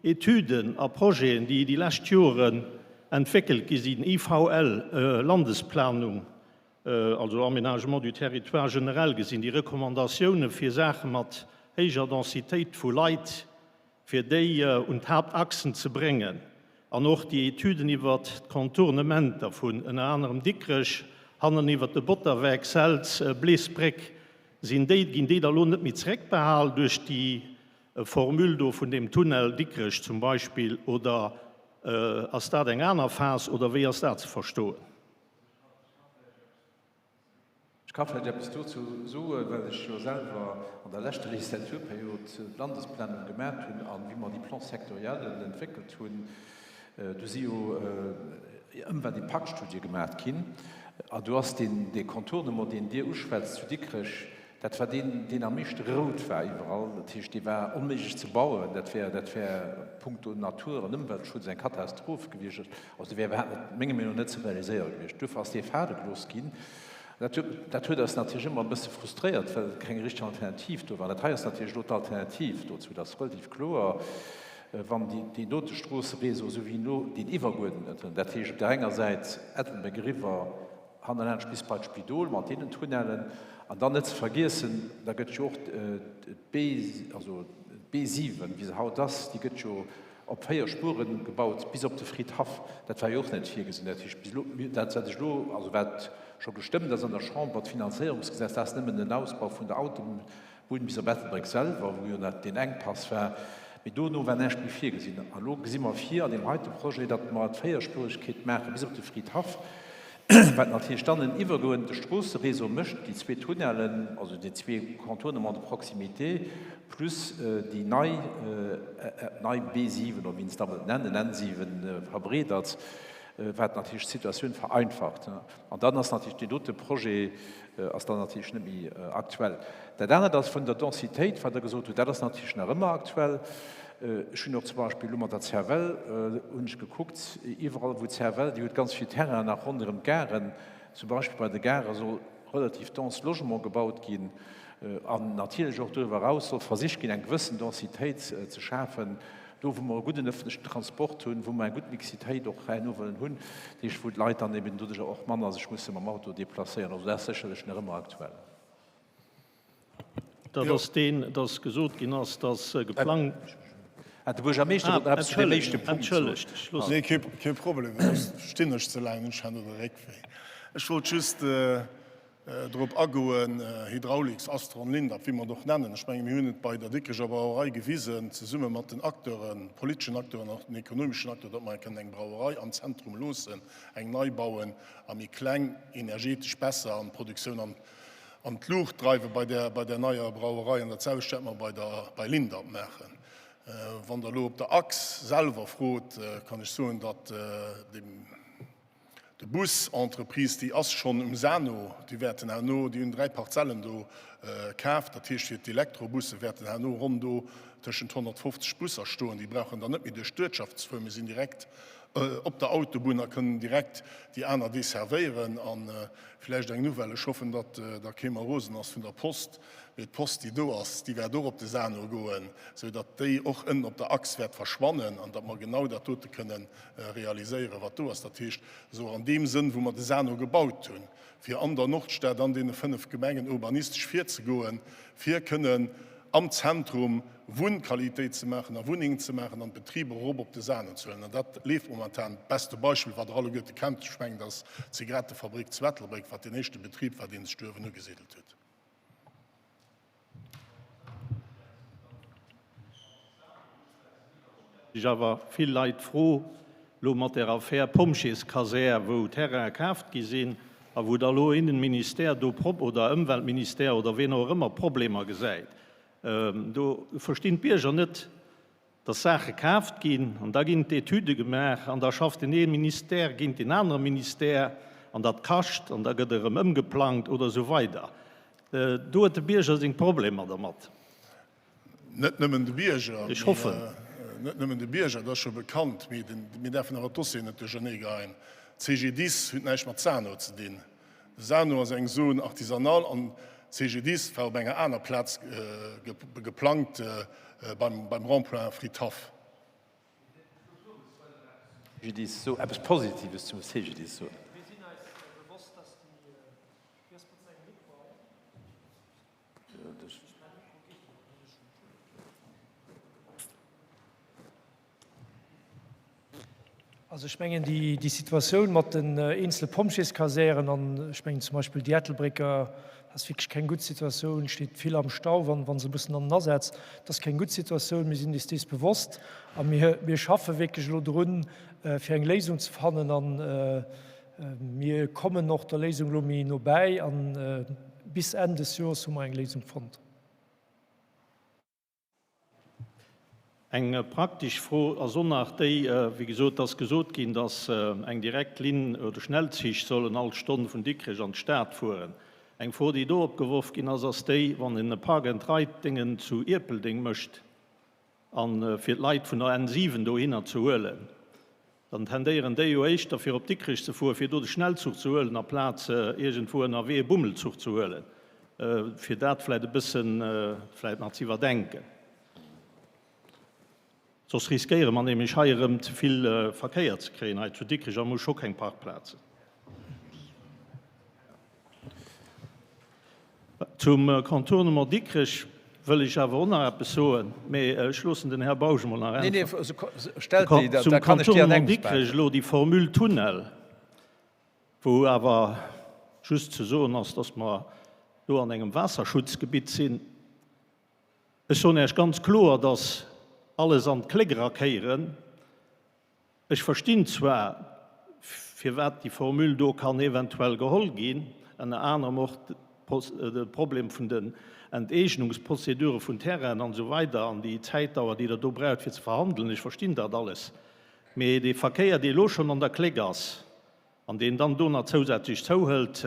Etüden a Projeten, déi déi lescht Joren entwéckelt gi sinn, IVL, Landesplanung, also Aménagement du territoire generell gesinn, déi Recommandatioune fir Saache mat héijer Densitéit vu Leit, fir déi un d'Haaptachsen ze bréngen, an och déi Etüden iwwert d'Contournementer vun ënner anerem Dikrech, hannen iwwert de Botterweck, Selz, Bleesbréck, Sinn déi, ginn déi da lo net méi zeréckbehal duerch déi Formule do vun deem Tunnel Dikrech zum Beispill, oder ass dat eng aner Phas, oder wéi ass dat ze verstoen? Ech ka vläicht eppes dozou soen, well ech jo selwer an der leschter Legislaturperiod d'Landesplanung gemaacht hunn a wéi mer déi Plans sectoriellen entwéckelt hunn, Do si jo Ëmweltimpaktstudie gemaat ginn an do ass deen, dee Contournement, deen Dir uschwätzt zu Dikrech, dat war deen, deen am meeschte rout war iwwerall. Dat heescht, dee war onméiglech ze bauen. Dat wär, dat wär punkto Natur an Ëmweltschutz eng Katastroph gewiescht. Also dee wär iwwerhaapt net, menger Meenung no, net ze realiséiere gewiescht. Duerfir ass dee fale gelooss ginn. Dat huet, dat huet eis natierlech ëmmer e bësse frustréiert, well keng richteg Alternativ do war. Dat hei ass natierlech elo d'Alternativ dozou. Dat ass relativ kloer. Wann deen dote Stroosseréseau, esou wéi en elo deen iwwerguerdneten, dat heescht op där enger Säit Ettelbréck eriwwer, hannerlaanscht bis bei d'Spidol mat deenen Tunnellen, an dann net ze vergiessen, da gëtt jo och d'B, also d'B 7, wéi se haut ass, déi gëtt jo op 4 Spuere gebaut bis op de Fridhaff. Dat war jo och net virgesinn. Dat heescht, bis elo, dat wat ech elo, also wat scho gestëmmt ass an der Chamber, d'Finanzéierungsgesetz, dat ass nëmmen den Ausbau vun der Autobunn, Bunn bis op Ettelbréck selwer, wou jo nach deen Enkpass war, mee dono war näischt méi virgesinn. A lo gesi mer vir an deem heite Projet, datt mer d'Véierspuregkeet maache bis op de Fridhaff, wat natierlech dann en iwwergeuerdente Stroosseréseau mécht, déi zwee Tunnellen, also déi zwee Contournements de proximité plus déi nei, nei B7 oder wéi een se da wëllt nennen, N7 verbreedert, wat natierlech d'Situatioun vereinfacht. An dann ass natierlech deen dote Projet ass dann natierlech net méi aktuell. Dat anert ass vun der Densitéit, wat Der gesot hutt, dat ass natierlech nach ëmmer aktuell. Ech hunn och zum Beispill elo mat der CFL hunn ech gekuckt, iwwerall wou d'CFL, déi huet ganz vill Terrainen nach ronderëm d'Garen, zum Beispill bei de Gare soll relativ dense Logement gebaut ginn an natierlech och doriwwer eraus soll versicht ginn, eng gewëssen Densitéit ze schafen, Do, wou mer e gudden öffentlechen Transport hunn, wou mer eng gutt Mixitéit och herno wëllen hunn, dat heescht, wou d'Leit dann eben doduercher och manner sech musse mam Auto déplacéieren. Also dat ass sécherlech nach ëmmer aktuell. Dat ass deen, dass gesot ginn ass, dass geplangt. Ah, de Buergermeeschter wollt nach eppes zu deem éischte Punkt soen. Entschëllegt, ech loossen. Nee, kee Problem, soss stinn ech ze laang, hunn ech herno de Réckwéi. Ech wollt just Drop agoen, Hydraulix, Astron, Lindab, wéi mer et och nennen. Ech menge mir hunn et bei der Dikrecher Brauerei gewisen, zesumme mat den Acteuren, politeschen Acteuren an och den ekonomeschen Acteuren, datt mer kënnen eng Brauerei am Zentrum loossen, eng nei bauen a méi kleng, energetesch besser an d'Produktioun an an d'Luucht dreiwe bei där bei där neier Brauerei. An dat selwecht wäerte mer bei der bei Lindab maachen. Wann Der elo op der Achs selwer frot, kann ech soen, datt dem, De Bus-Entreprise, déi ass schonn um Sano, déi wäerten herno, déi hunn 3 Parzellen do kaf, dat heescht fir d'Elektrobusse wäerten herno ronn do tëschent 150 Busser stoen. Déi brauchen dann net méi duerch d'Uertschaft ze fueren, mee sinn direkt op der Autobunn a kënnen direkt déi aner desservéieren. A vläicht eng Nouvelle, ech hoffen, datt da kee mer rosen ass vun der Post, mee d'Post, déi do ass, déi wäert och op de Sano goen, esou datt déi och ënnen op der Achs wäert verschwannen an datt mer genau dat dote kënnen realiséieren, wat do ass. Dat heescht, esou an deem Sënn, wou mer de Sano gebaut hunn, fir an der Nordstad, an deene 5 Gemengen urbanistesch virzegoen, fir kënnen am Zentrum Wunnqualitéit ze maachen a Wunnengen ze maachen an d'Betriber erop op de Sano ze huelen. An dat leeft momentan. D'beste Beispill, wat Der alleguerte kennt, ech mengen, dat ass d'Zigarettefabrik zu Ettelbréck, wat deen éischte Betrib war, dee sech do uewen ugesidelt huet. Sech awer vill Leit d'Fro, lo mat där Affär Pompjeeskasär, wou Terraine kaaft gi sinn a wou da lo Innenministère do Prob oder Ëmweltministère oder ween och ëmmer Problemer gesäit. Do verstinn d'Bierger net. Dass Saache kaaft ginn an da ginn d'Etüde gemaach an da schafft deen ee Ministère géint deen anere Ministère an dat kascht an da gëtt erëm ëmgeplangt oder esou weider. Do huet de Bierger seng Problemer dermat. Net nëmmen de Bierger, Ech hoffen. Net nëmmen de Bierger, dat ass scho bekannt, mee mir däerfen awer d'Dossieren net duerchernee geheien. CGDIS huet näischt mat Sano ze dinn. De Sano ass eng Zone artisanale an CGDIS war op enger aner Plaz geplangt, beim Rond-point Fridhaff. CGDIS, so eppes Positives zum CGDIS soen. Also ech mengen déi Situatioun mat den eenzele Pompjeeskasären an ech mengen zum Beispill déi Ettelbrécker, dat ass wierklech keng gutt Situatioun, steet vill am Stau, wa wa se mussen an den Asaz. Dat ass keng gutt Situatioun, mir sinn eis dees bewosst a mir mir schaffe wierklech elo drun, fir eng Léisung ze fannen an mir kommen och der Léisung elo méi no bäi an bis Enn des Joers hu mer eng Léisung fonnt. Eng praktesch Fro ass och nach déi, wéi gesot, et ass gesot ginn, dass eng direkt Linn oder Schnellzich sollen all Stonn vun Dikrech an d'Stad fueren. Eng Fro, déi do opgeworf ginn ass, ass déi, wann een e Park-and-Ride-Déngen zu Ierpeldeng mécht, a fir d'Leit vun der N 7 dohinner ze huelen, dann tendéieren déi jo éischter fir op Dikrech ze fueren, fir do de Schnellzuch ze huelen, aplaz iergendwou ënnerwee e Bummelzuch ze huelen, fir dat vläicht e bëssen vläicht nach ze iwwerdenken. Soss riskéiere mer nämlech hei erëm ze vill Verkéier ze kréien hei zu Dikrech a mer hu scho keng Parkplazen. Zum Contournement Dikrech wëll ech awer och nach eppes soen, mee ech loossen den Här Bausch emol nach äntweren. Zum Contournement Dikrech elo déi Formule Tunnel, wou awer just ze soen ass, dass mer do an engem Waasserschutzgebitt sinn. Ech soen Iech ganz kloer, dass alles an d'Kléck erakéieren. Ech verstinn zwar, firwat déi Formule do kann eventuell geholl ginn, ënner anerem och de Problem vun den Enteegnungsprozedure vun Terrainen an esou weider an déi Zäitdauer, déi Der do braucht, fir ze verhandelen. Ech verstinn dat alles. Mee dee Verkéier, dee elo schonn an der Kléck ass an deen dann do nach zousätzlech zouhëlt,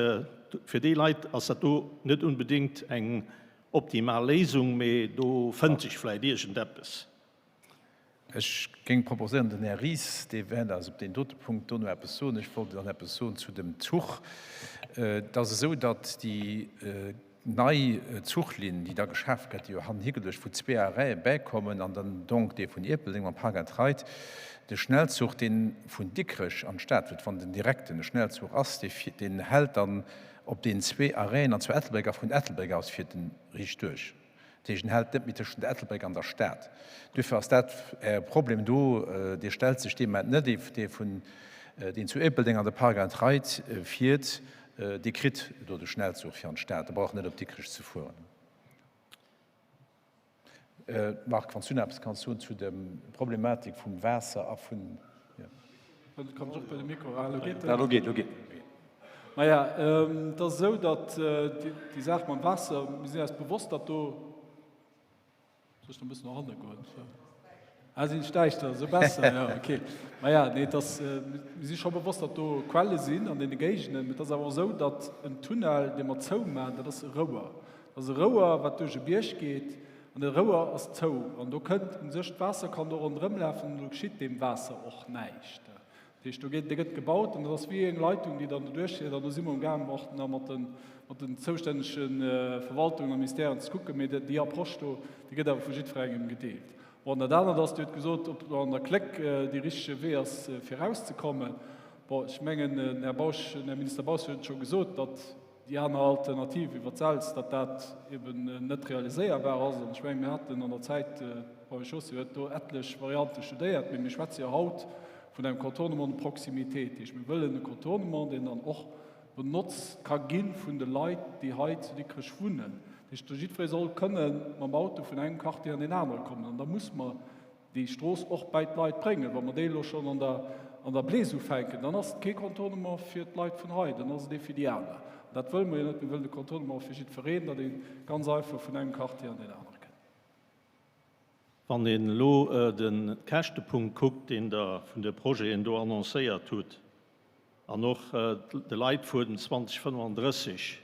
fir déi Leit ass dat do net unbedéngt eng optimal Léisung, mee do fënnt sech vläicht iergendeppes. Ech géing proposéieren, den Här Ries, dee wäert eis op deen dote Punkt dono eppes soen. Ech wollt dann eppes soen zu dem Zuch. Et ass esou, datt déi nei Zuchlinn, déi da geschaf gëtt, déi jo hannen higeluecht, wou zwee Arrêtë bäikommen an dann donc dee vun Ierpeldeng mam Park and Ride, de Schnellzuch, dee vun Dikrech an d'Stad fiert, wann den direkten Schnellzuch ass, deen hält dann op deenen zwee Arrêten an zu Ettelbréck a vun Ettelbréck aus fiert en riicht duerch. Dat heescht, en hält net méi tëschent Ettelbréck an der Stad. Duerfir ass dat Äre Problem do, dee stellt sech dee Moment net. Dee vun, deen zu Ierpeldeng an de Park and Ride fiert, dee kritt do de Schnellzuch fir an d'Stad. E brauch net op Dikrech ze fueren. Marc, wann s du nach eppes kanns soen zu der Problematik vum Waasser a vun. Kann ech och bei de Mikro? Ah, elo geet en. Elo geet, elo geet. Maja, et ass esou, datt déi Saach mam Waasser, mir sinn eis bewosst, datt do, soll ech nach e bëssen no hanne goen? Ah, sinn ech däischter? Esou besser, jo, okay. Maja, nee, et ass, mir si scho bewosst, datt do Quelle sinn an deene Géigenden. Mee et ass awer och esou, datt en Tunnel, dee mer zoumaachen, dat ass e Rouer. Dat ass e Rouer, wat duerch e Bierg geet. An de Rouer ass zou an do kënnt u sech, d'Waasser kann do ronderëm lafen an do geschitt deem Waasser och näischt. Dat heescht, do gétt, dee gëtt gebaut an dat ass wéi eng Leitung, déi dann doduerch fiert an do si mer um gaangen och nach mat de, mat den zoustännege Verwaltungen a Ministèren ze kucken, mee déi Approche do, déi gëtt awer vu jiddwerengem gedeelt. Bon, dat anert ass, Dir hutt gesot, ob do an der Kléck dee richtege Wee ass, fir erauszekommen. Bon, ech mengen, den Här Bausch, den Här Minister Bausch huet et scho gesot, datt, Déi aner Alternativ iwwer d'Selz, datt dat eben net realiséierbar ass. An ech mengen, mir haten an der Zäit, d'Paul Chaussy huet do etlech Variante studéiert, mee mir schwätze jo haut vun engem Contournement de proximité. Dat heescht, mir wëllen e Contournement, deen dann och benotzt ka gi vun de Leit, déi hei zu Dikrech wunnen. Dat heescht, jiddweree soll kënne mam Auto vun engem Quartier an deen anere kommen. An da muss mer déi Strooss och bäi d'Leit bréngen. Wa mer déi elo schonn an der, an der Blees ufänken, dann ass et kee Contournement fir d'Leit vun hei, dann ass et ee fir déi aner. An dat wëlle mer jo net. Mir wëllen e Contournement fir jiddwereen, datt ee ganz einfach vun engem Quartier an deen anere kënnt. Wann een elo de Käschtepunkt kuckt, deen Der vun de Projeten do annoncéiert hutt, an och de Leitfuedem 2035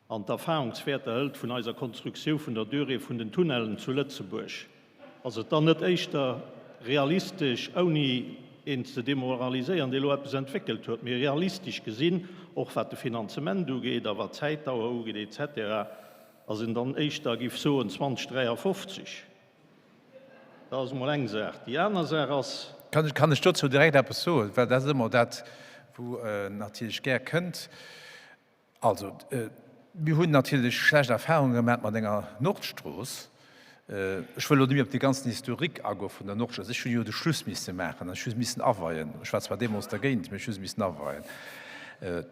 an d'Erfahrungswäerter hëlt vun eiser Konstruktioun vun der Durée vun den Tunnellen zu Lëtzebuerg, ass et dann net éischter realistesch, ouni een ze demoraliséieren, dee elo eppes entwéckelt huet, mee realistesch gesinn, och wat de Finanzement ugeet a wat d'Zäitdauer ugeet et cetera, Ass een dann éischter, giff soen, 2053? Dat ass emol eng Saach. Déi aner Saach ass. Kann ech dozou direkt eppes soen, well dat ass ëmmer dat, wou natierlech gär kënnt. Also, mir hunn natierlech schlecht Erfahrunge gemaach mat enger Nordstrooss. Ech wëll elo net méi op dee ganzen Historique agoe vun der Nordstrooss. Ech hunn jo de Schluss misse maachen an ech hu se missen aweien. Ech war zwar deemools dergéint, mee ech hu se missen aweien.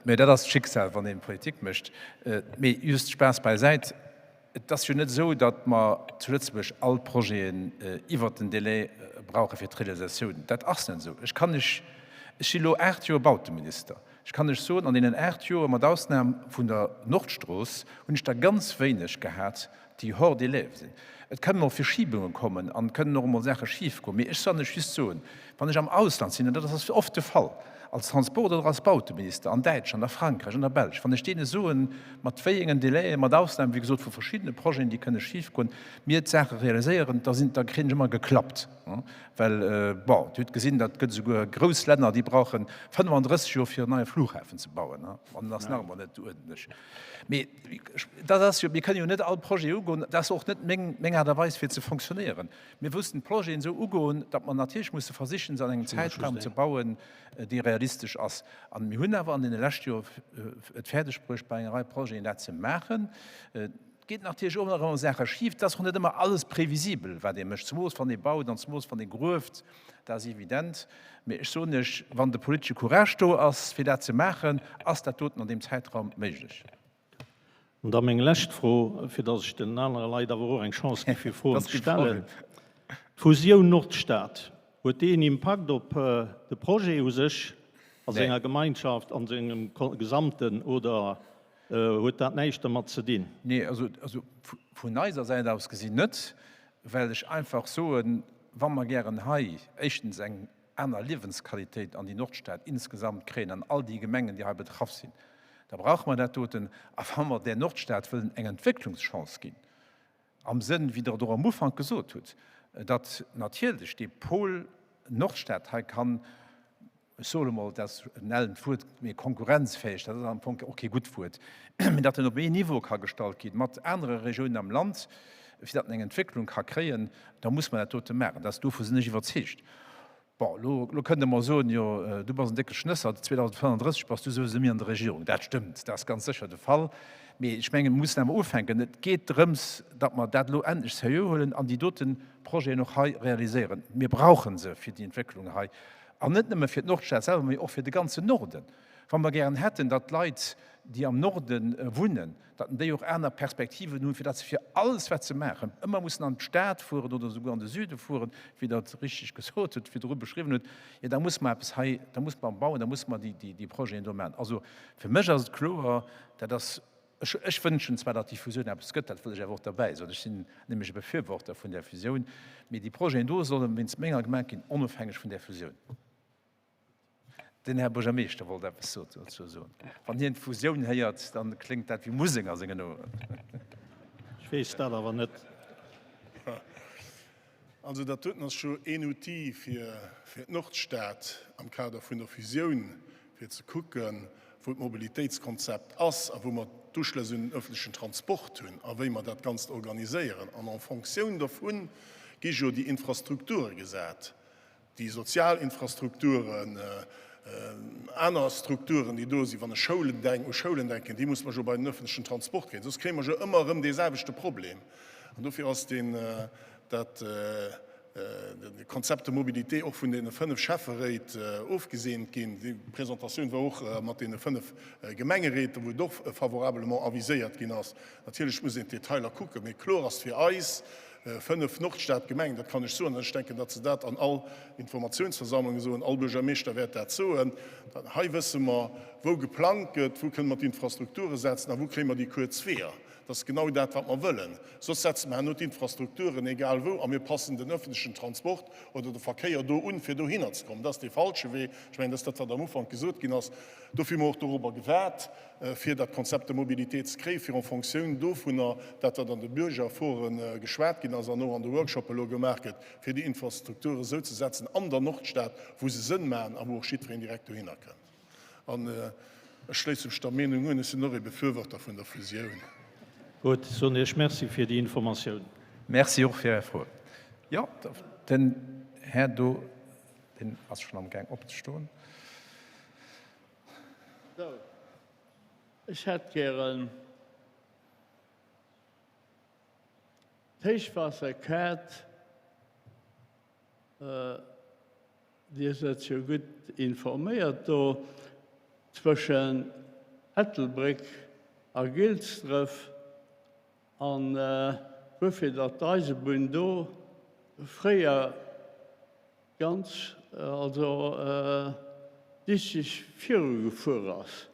Mee dat ass d'Schicksal, wann ee Politik mécht. Mee just Spaass bäisäit, et ass jo net esou, datt mer zu Lëtzebuerg all d'Projeten iwwert den Délai brauche fir d'Realisatioun. Dat ass net esou. Ech kann lech, ech si elo 8 Joer Bauteminister, ech kann lech soen, an deenen 8 Joer, mat Ausnam vun der Nordstrooss, hunn ech der ganz wéineg gehat, déi hors délai sinn. Et kënnen och Verschibunge kommen an et kënnen och emol Saache schif goen. Mee ech soll lech just soen, wann ech am Ausland sinn, an dat ass oft de Fall, als Transport oder als Bauteminister an Däitschland, a Frankräich, an der Belsch, wann ech deene soen, mat wéi engen Délaië, mat Ausnam, wéi gesot, vu verschiddene Projeten, déi kënne schif goen, mir d'Saache realiséieren, da sinn, da kréien ech ëmmer geklappt. Well, bon, Dir hutt gesinn, dat gëtt esouguer grouss Länner, déi brauche 35 Joer, fir en neie Flughafen ze bauen, an en ass nach ëmmer net uerdentlech. Mee dat ass jo, mir kënnen jo net all Projet ugoen, dat ass och net meng, meng Aart a Weis fir ze fonctionnéieren. Mir mussen d'Projeten esou ugoen, datt mer natierlech musse versichen, se an engem Zäitraum ze bauen, dee realistesch ass. A mir hunn awer an deene leschte Joer et fäerdeg bruecht, bei enger Rei Projeten dat ze maachen. Et geet natierlech och nach ëmmer Saache schif. Et ass och net ëmmer alles previsibel, wat ee mécht, zemoos wann ee baut an zemoos wann ee grueft, dat ass evident. Mee ech soen Iech, wann de politesche Courage do ass, fir dat ze maachen, ass dat doten an deem Zäitraum méiglech. An da meng lescht Fro, fir datt ech den anere Leit awer och eng Chance gi fir Froen ze stellen. D'Fusioun Nordstad, huet déi en Impakt op de Projet u sech a senger Gemeinschaft, an sengem Gesamten, oder huet dat näischt dermat ze dinn? Nee, also vun eiser Säit aus gesinn net, well ech einfach soen, wa mer gären hei éischtens eng aner Liewensqualitéit an déi Nordstad insgesamt kréien an all déi Gemengen, déi hei betraff sinn, da brauche mer dat doten. A wa mer där Nordstad wëllen eng Entwécklungschance ginn, am Sënn, wéi Der et och am Ufank gesot hutt, datt natierlech dee Pôle Nordstad hei kann, ech soe lo mol, dat ass en ellent Wuert, mee konkurrenzfäeg, dat ass am Fong och kee gutt Wuert, mee datt en op een Niveau ka gestallt ginn mat anere Regiounen am Land, fir datt en eng Entwécklung ka kréien, da muss mer dat dote maachen. Dat, dovu sinn ech iwwerzeegt. Bon, elo, elo kënnt Der mer soen, jo, du bass en décke Schnësser, 2035 bass du souwisou méi an der Regierung. Dat stëmmt, dat ass ganz sécher de Fall. Mee ech mengen, mir mussen awer ufänken. Et geet drëms, datt mer dat elo endlech seriö huelen an déi dote Projeten och hei realiséieren. Mir brauche se fir déi Entwécklung hei. An net nëmme fir d'Nordstad selwer, mee och fir de ganzen Norden. Wa mer gären hätten, datt d'Leit, déi am Norde wunnen, datt déi och aner Perspektiven hunn, fir datt se fir alles, wat se maachen, ëmmer mussen an d'Stad fueren oder esouguer an de Süde fueren, wéi Der et richteg gesot hutt, virdru beschriwwen hutt, jo da musse mer eppes hei, da musse mer bauen, da musse mer déi Projeten do maachen. Also fir mech ass et kloer, dat ass Ech, ech wënschen zwar, datt déi Fusioun eppes gëtt, dat wëll ech awer och derbäi soen, ech sinn nämlech e Befürworter vun där Fusioun, mee déi Projeten do solle wéinst menger gemaach ginn, onofhängeg vun där Fusioun. Den Här Buergermeeschter wollt eppes dozou soen. Wann hien d'Fusioun héiert, da kléngt dat wéi Musek a sengen Oueren. Ech weess dat awer net. Also dat doten ass scho een Outil fir fir d'Nordstad am Kader vun der Fusioun, fir ze kucken, wou d'Mobilitéitskonzept ass a wou mer d'Uschlëss un den öffentlechen Transport hunn a wéi mer dat Ganzt organiséieren. An en Fonctioun dovun gi jo déi Infrastrukture gesat. Déi sozial Infrastrukturen, aner Strukturen, déi do sinn, wann ech Schoulen denk, u Schoulen denken, déi muss mer jo bei den öffentlechen Transport kréien, soss kréie mer jo ëmmer erëm deeselwechte Problem. An dofir ass deen, dat Konzept de mobilité och vun deene 5 Schäfferéit ofgeseent ginn. Déi Presentatioun war och mat deene 5 Gemengeréit, wou et och favorablement aviséiert ginn ass. Natierlech muss een d'Detailer kucken, mee kloer ass fir eis, 5 Nordstadgemengen, dat kann ech soen, an ech denken, datt se dat an all Informatiounsversammlunge soen, all Buergermeeschter wäert dat soen, hei wësse mer, wou geplangt gëtt, wou kënne mer d'Infrastrukture setzen a wou kréie mer déi kuerz Weeër. Dat ass genau dat, wat mer wëllen. Soss setze mer herno d'Infrastrukturen egal wou a mir passen den öffentlechen Transport oder de Verkéier do un, fir dohinner ze kommen. Dat ass dee falsche Wee. Ech mengen, dat ass dat, wat am Ufank gesot ginn ass. Dofir hu mer och dorobber gewaart, fir dat Concept de mobilité ze kréien, fir en fonctioun dovunner, dat wat an de Bürgerforen geschwat ginn ass an och an de Workshoppe elo gemaach gëtt, fir déi Infrastrukture esou ze setzen an der Nordstad, wou se Sënn maachen a wou och jiddwereen direkt dohinner kënnt. An ech schléisse mech der Meenung un, ech sinn och ee Befürworter vun der Fusioun. Gutt, soen Iech Merci fir déi Informatioun. Merci och fir Är Fro. Jo, den Här do, deen ass schonn amgaang opzestoen. Sou, ech hätt gären d'Héichwaasserkaart. Dir sëtz jo gutt informéiert do, zwëschen Ettelbréck a Gilsdref, an wuerfir datt d'Eisebunn do fréier ganz, also dichteg virugefuer ass.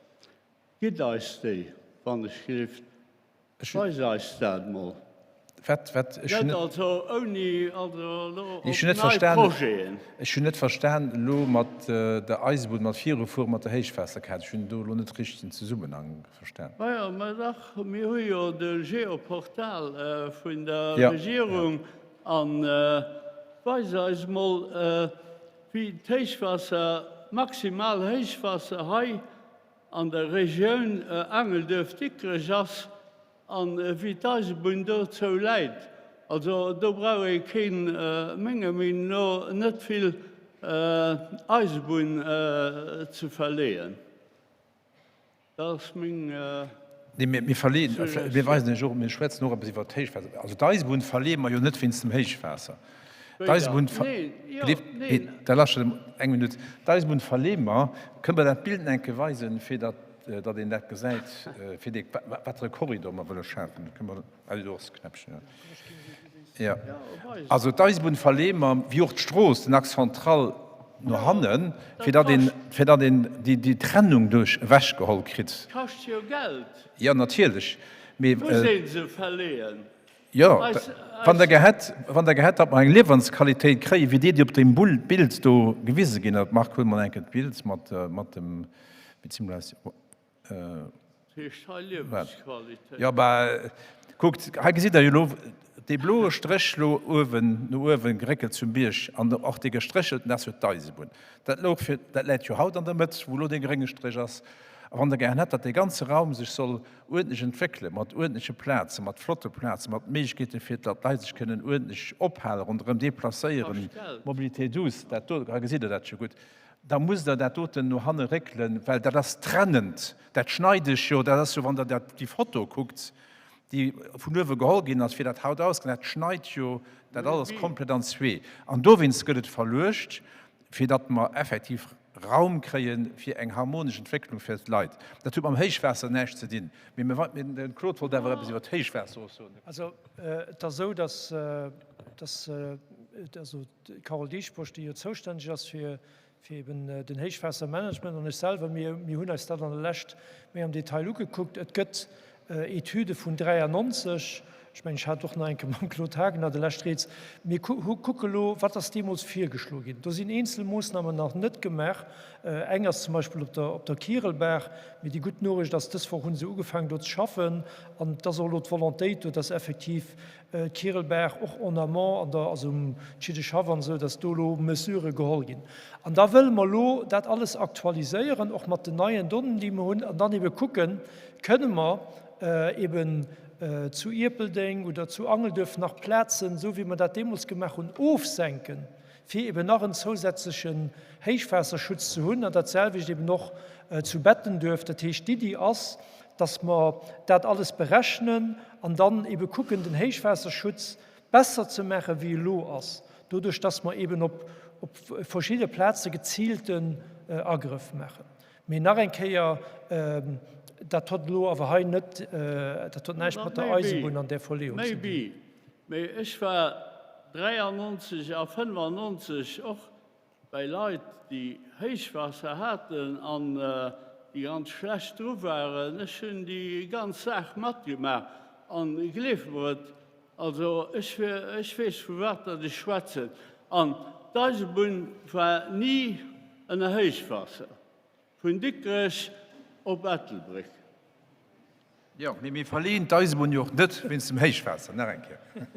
Gitt eis déi, wann ech gelift. Weis eis dat mol. Wat, wat, ech hunn net. Also ouni, also elo op nei Projeten. Ech hunn net verstan elo mat der Eisebunn, mat virufuere mat der Héichwaasserkaart. Ech hunn do elo net richteg den Zesummenhang verstan. Majo, mä dach, mir hu jo de Geoportal vun der Regierung an weis eis mol, wéi d'Héichwaasser, d'maximal Héichwaasser hei an der Regioun Angelduerf-Dikrech ass an wéi d'Eisebunn dozou läit. Also do brauch ee keen, menger Meenung no, net vill Eisebunn ze verleeën. Dat ass meng Nee, mir verleeën, mir weisen Iech och, mir schwätzen och eppes iwwert d'Héichwaasser. Also d'Eisebunn verleeë mer jo net wéinst dem Héichwaasser. D'Eisebunn, da lauschtert emol eng Minutt, d'Eisebunn verleeë mer, kënnt mer dat Bild enke weisen, fir datt, datt een dat gesäit, fir dee, wat fir e Korridor mer wëlle schafen. Kënne mer, ah, do ass de Knäppchen, jo. Jo, also d'Eisebunn verleeë mer, wéi och d'Strooss, den Axe central no hannen, fir datt een, fir datt een déi, déi Trennung duerch ewechgeholl kritt. Kascht jo Geld. Jo, natierlech, mee. Muss ee se verleeën. Jo, wann Der gehätt, wann Der gehätt, datt mer eng Liewensqualitéit kréien, wéi déi, déi op deem Bild do gewise ginn ass. Marc, huel mol eng Kéier d'Bild mat, mat dem, mit Simulation. Dat heescht hei Liewensqualitéit. Jo, bah, kuckt, hei gesitt Der jo elo dee bloe Stréch lo uewen, no uewen geréckelt zum Bierg an och dee gestréchelten, dat ass jo d'Eisebunn. Dat louch fir, dat läit jo haut an der Mëtt, wou elo dee grénge Stréch ass. A wann Der gären hätt, datt dee ganze Raum sech soll uerdentlech entwéckelen, mat uerdentleche Plazen, mat flotte Plazen, mat Méiglechkeete fir datt d'Leit sech kënnen uerdentlech ophalen, ronderëm deplacéieren, Mobilité douce, dat do, hei gesitt Der dat jo gutt, da musst Der dat doten no hanne réckelen, well dat ass trennend, dat schneit ech jo, dat ass jo, wann Der dat, déi Foto kuckt, déi vun uewe geholl ginn ass, wéi dat haut ausgesäit, dat schneit jo dat alles komplett an zwee. An dowéinst gëtt et verluecht, fir datt mer effektiv Raum kréie fir eng harmonesch Entwécklung fir d'Leit. Dat huet mam Héichwaasser näischt ze dinn. Mee mir, de Claude wollt awer eppes iwwer d'Héichwaasser och soen. Also et ass esou, datt, datt, also d'Carole Dieschbourg, déi jo zoustänneg ass fir, fir eben den Héichwaassermanagement, an ech selwer, mir, mir hunn eis dat an der Lescht méi am Detail ugekuckt. Et gëtt Etüde vun 93, ech mengen, ech hat och nach eng Kéier mam Claude Haagen de lescht Rieds, mir kucke elo, wat ass deemools virgeschloe ginn. Do sinn eenzel Moossnamen nach net gemaach. Eng ass zum Beispill op der, op der Kirelbaach. Mee déi gutt Noriicht ass, dës Woch hu se ugefaangen do ze schaffen an et ass och elo d'Volontéit do, dass effektiv d'Kirelbaach och en amont an der, also um Tschiddeschhaff an esou, dass do elo Mesurë geholl ginn. An da wëlle mer elo dat alles aktualiséieren, och mat den neien Donnéeën, déi mer hunn, an dann ebe kucken, Kënne mer eben zu Ierpeldeng oder zu Angelduerf nach Plazen, esou wéi mer dat deemools gemaach hunn, ofsenken, fir eben nach en zousätzlechen Héichwaasserschutz ze hunn? An dat selwecht eben och zu Bettenduerf. Dat heescht, d'Iddi ass, dass mer dat alles berechnen an dann ebe kucken, den Héichwaasserschutz besser ze maachen, wéi elo ass, doduerch dass mer eben op verschidde Plaze geziilten Agrëff maachen. Mee nach eng Kéier, dat hott elo awer hei net, dat hott näischt mat der Eisebunn an där Verleeung ze dinn. Maybe, mee ech war 93 a 95 och bäi Leit, déi Héichwaasser haten an déi ganz schlecht dru waren. Ech hunn déi ganz Saach matgemaach. An gleef mer et, also ech, ech weess vu wat datt ech schwätzen. An d'Eisebunn war ni ënner Héichwaasser, vun Dikrech op Ettelbréck. Jo, mee mir verleeën d'Eisebunn jo och net wéinst dem Héichwaasser, nach eng Kéier.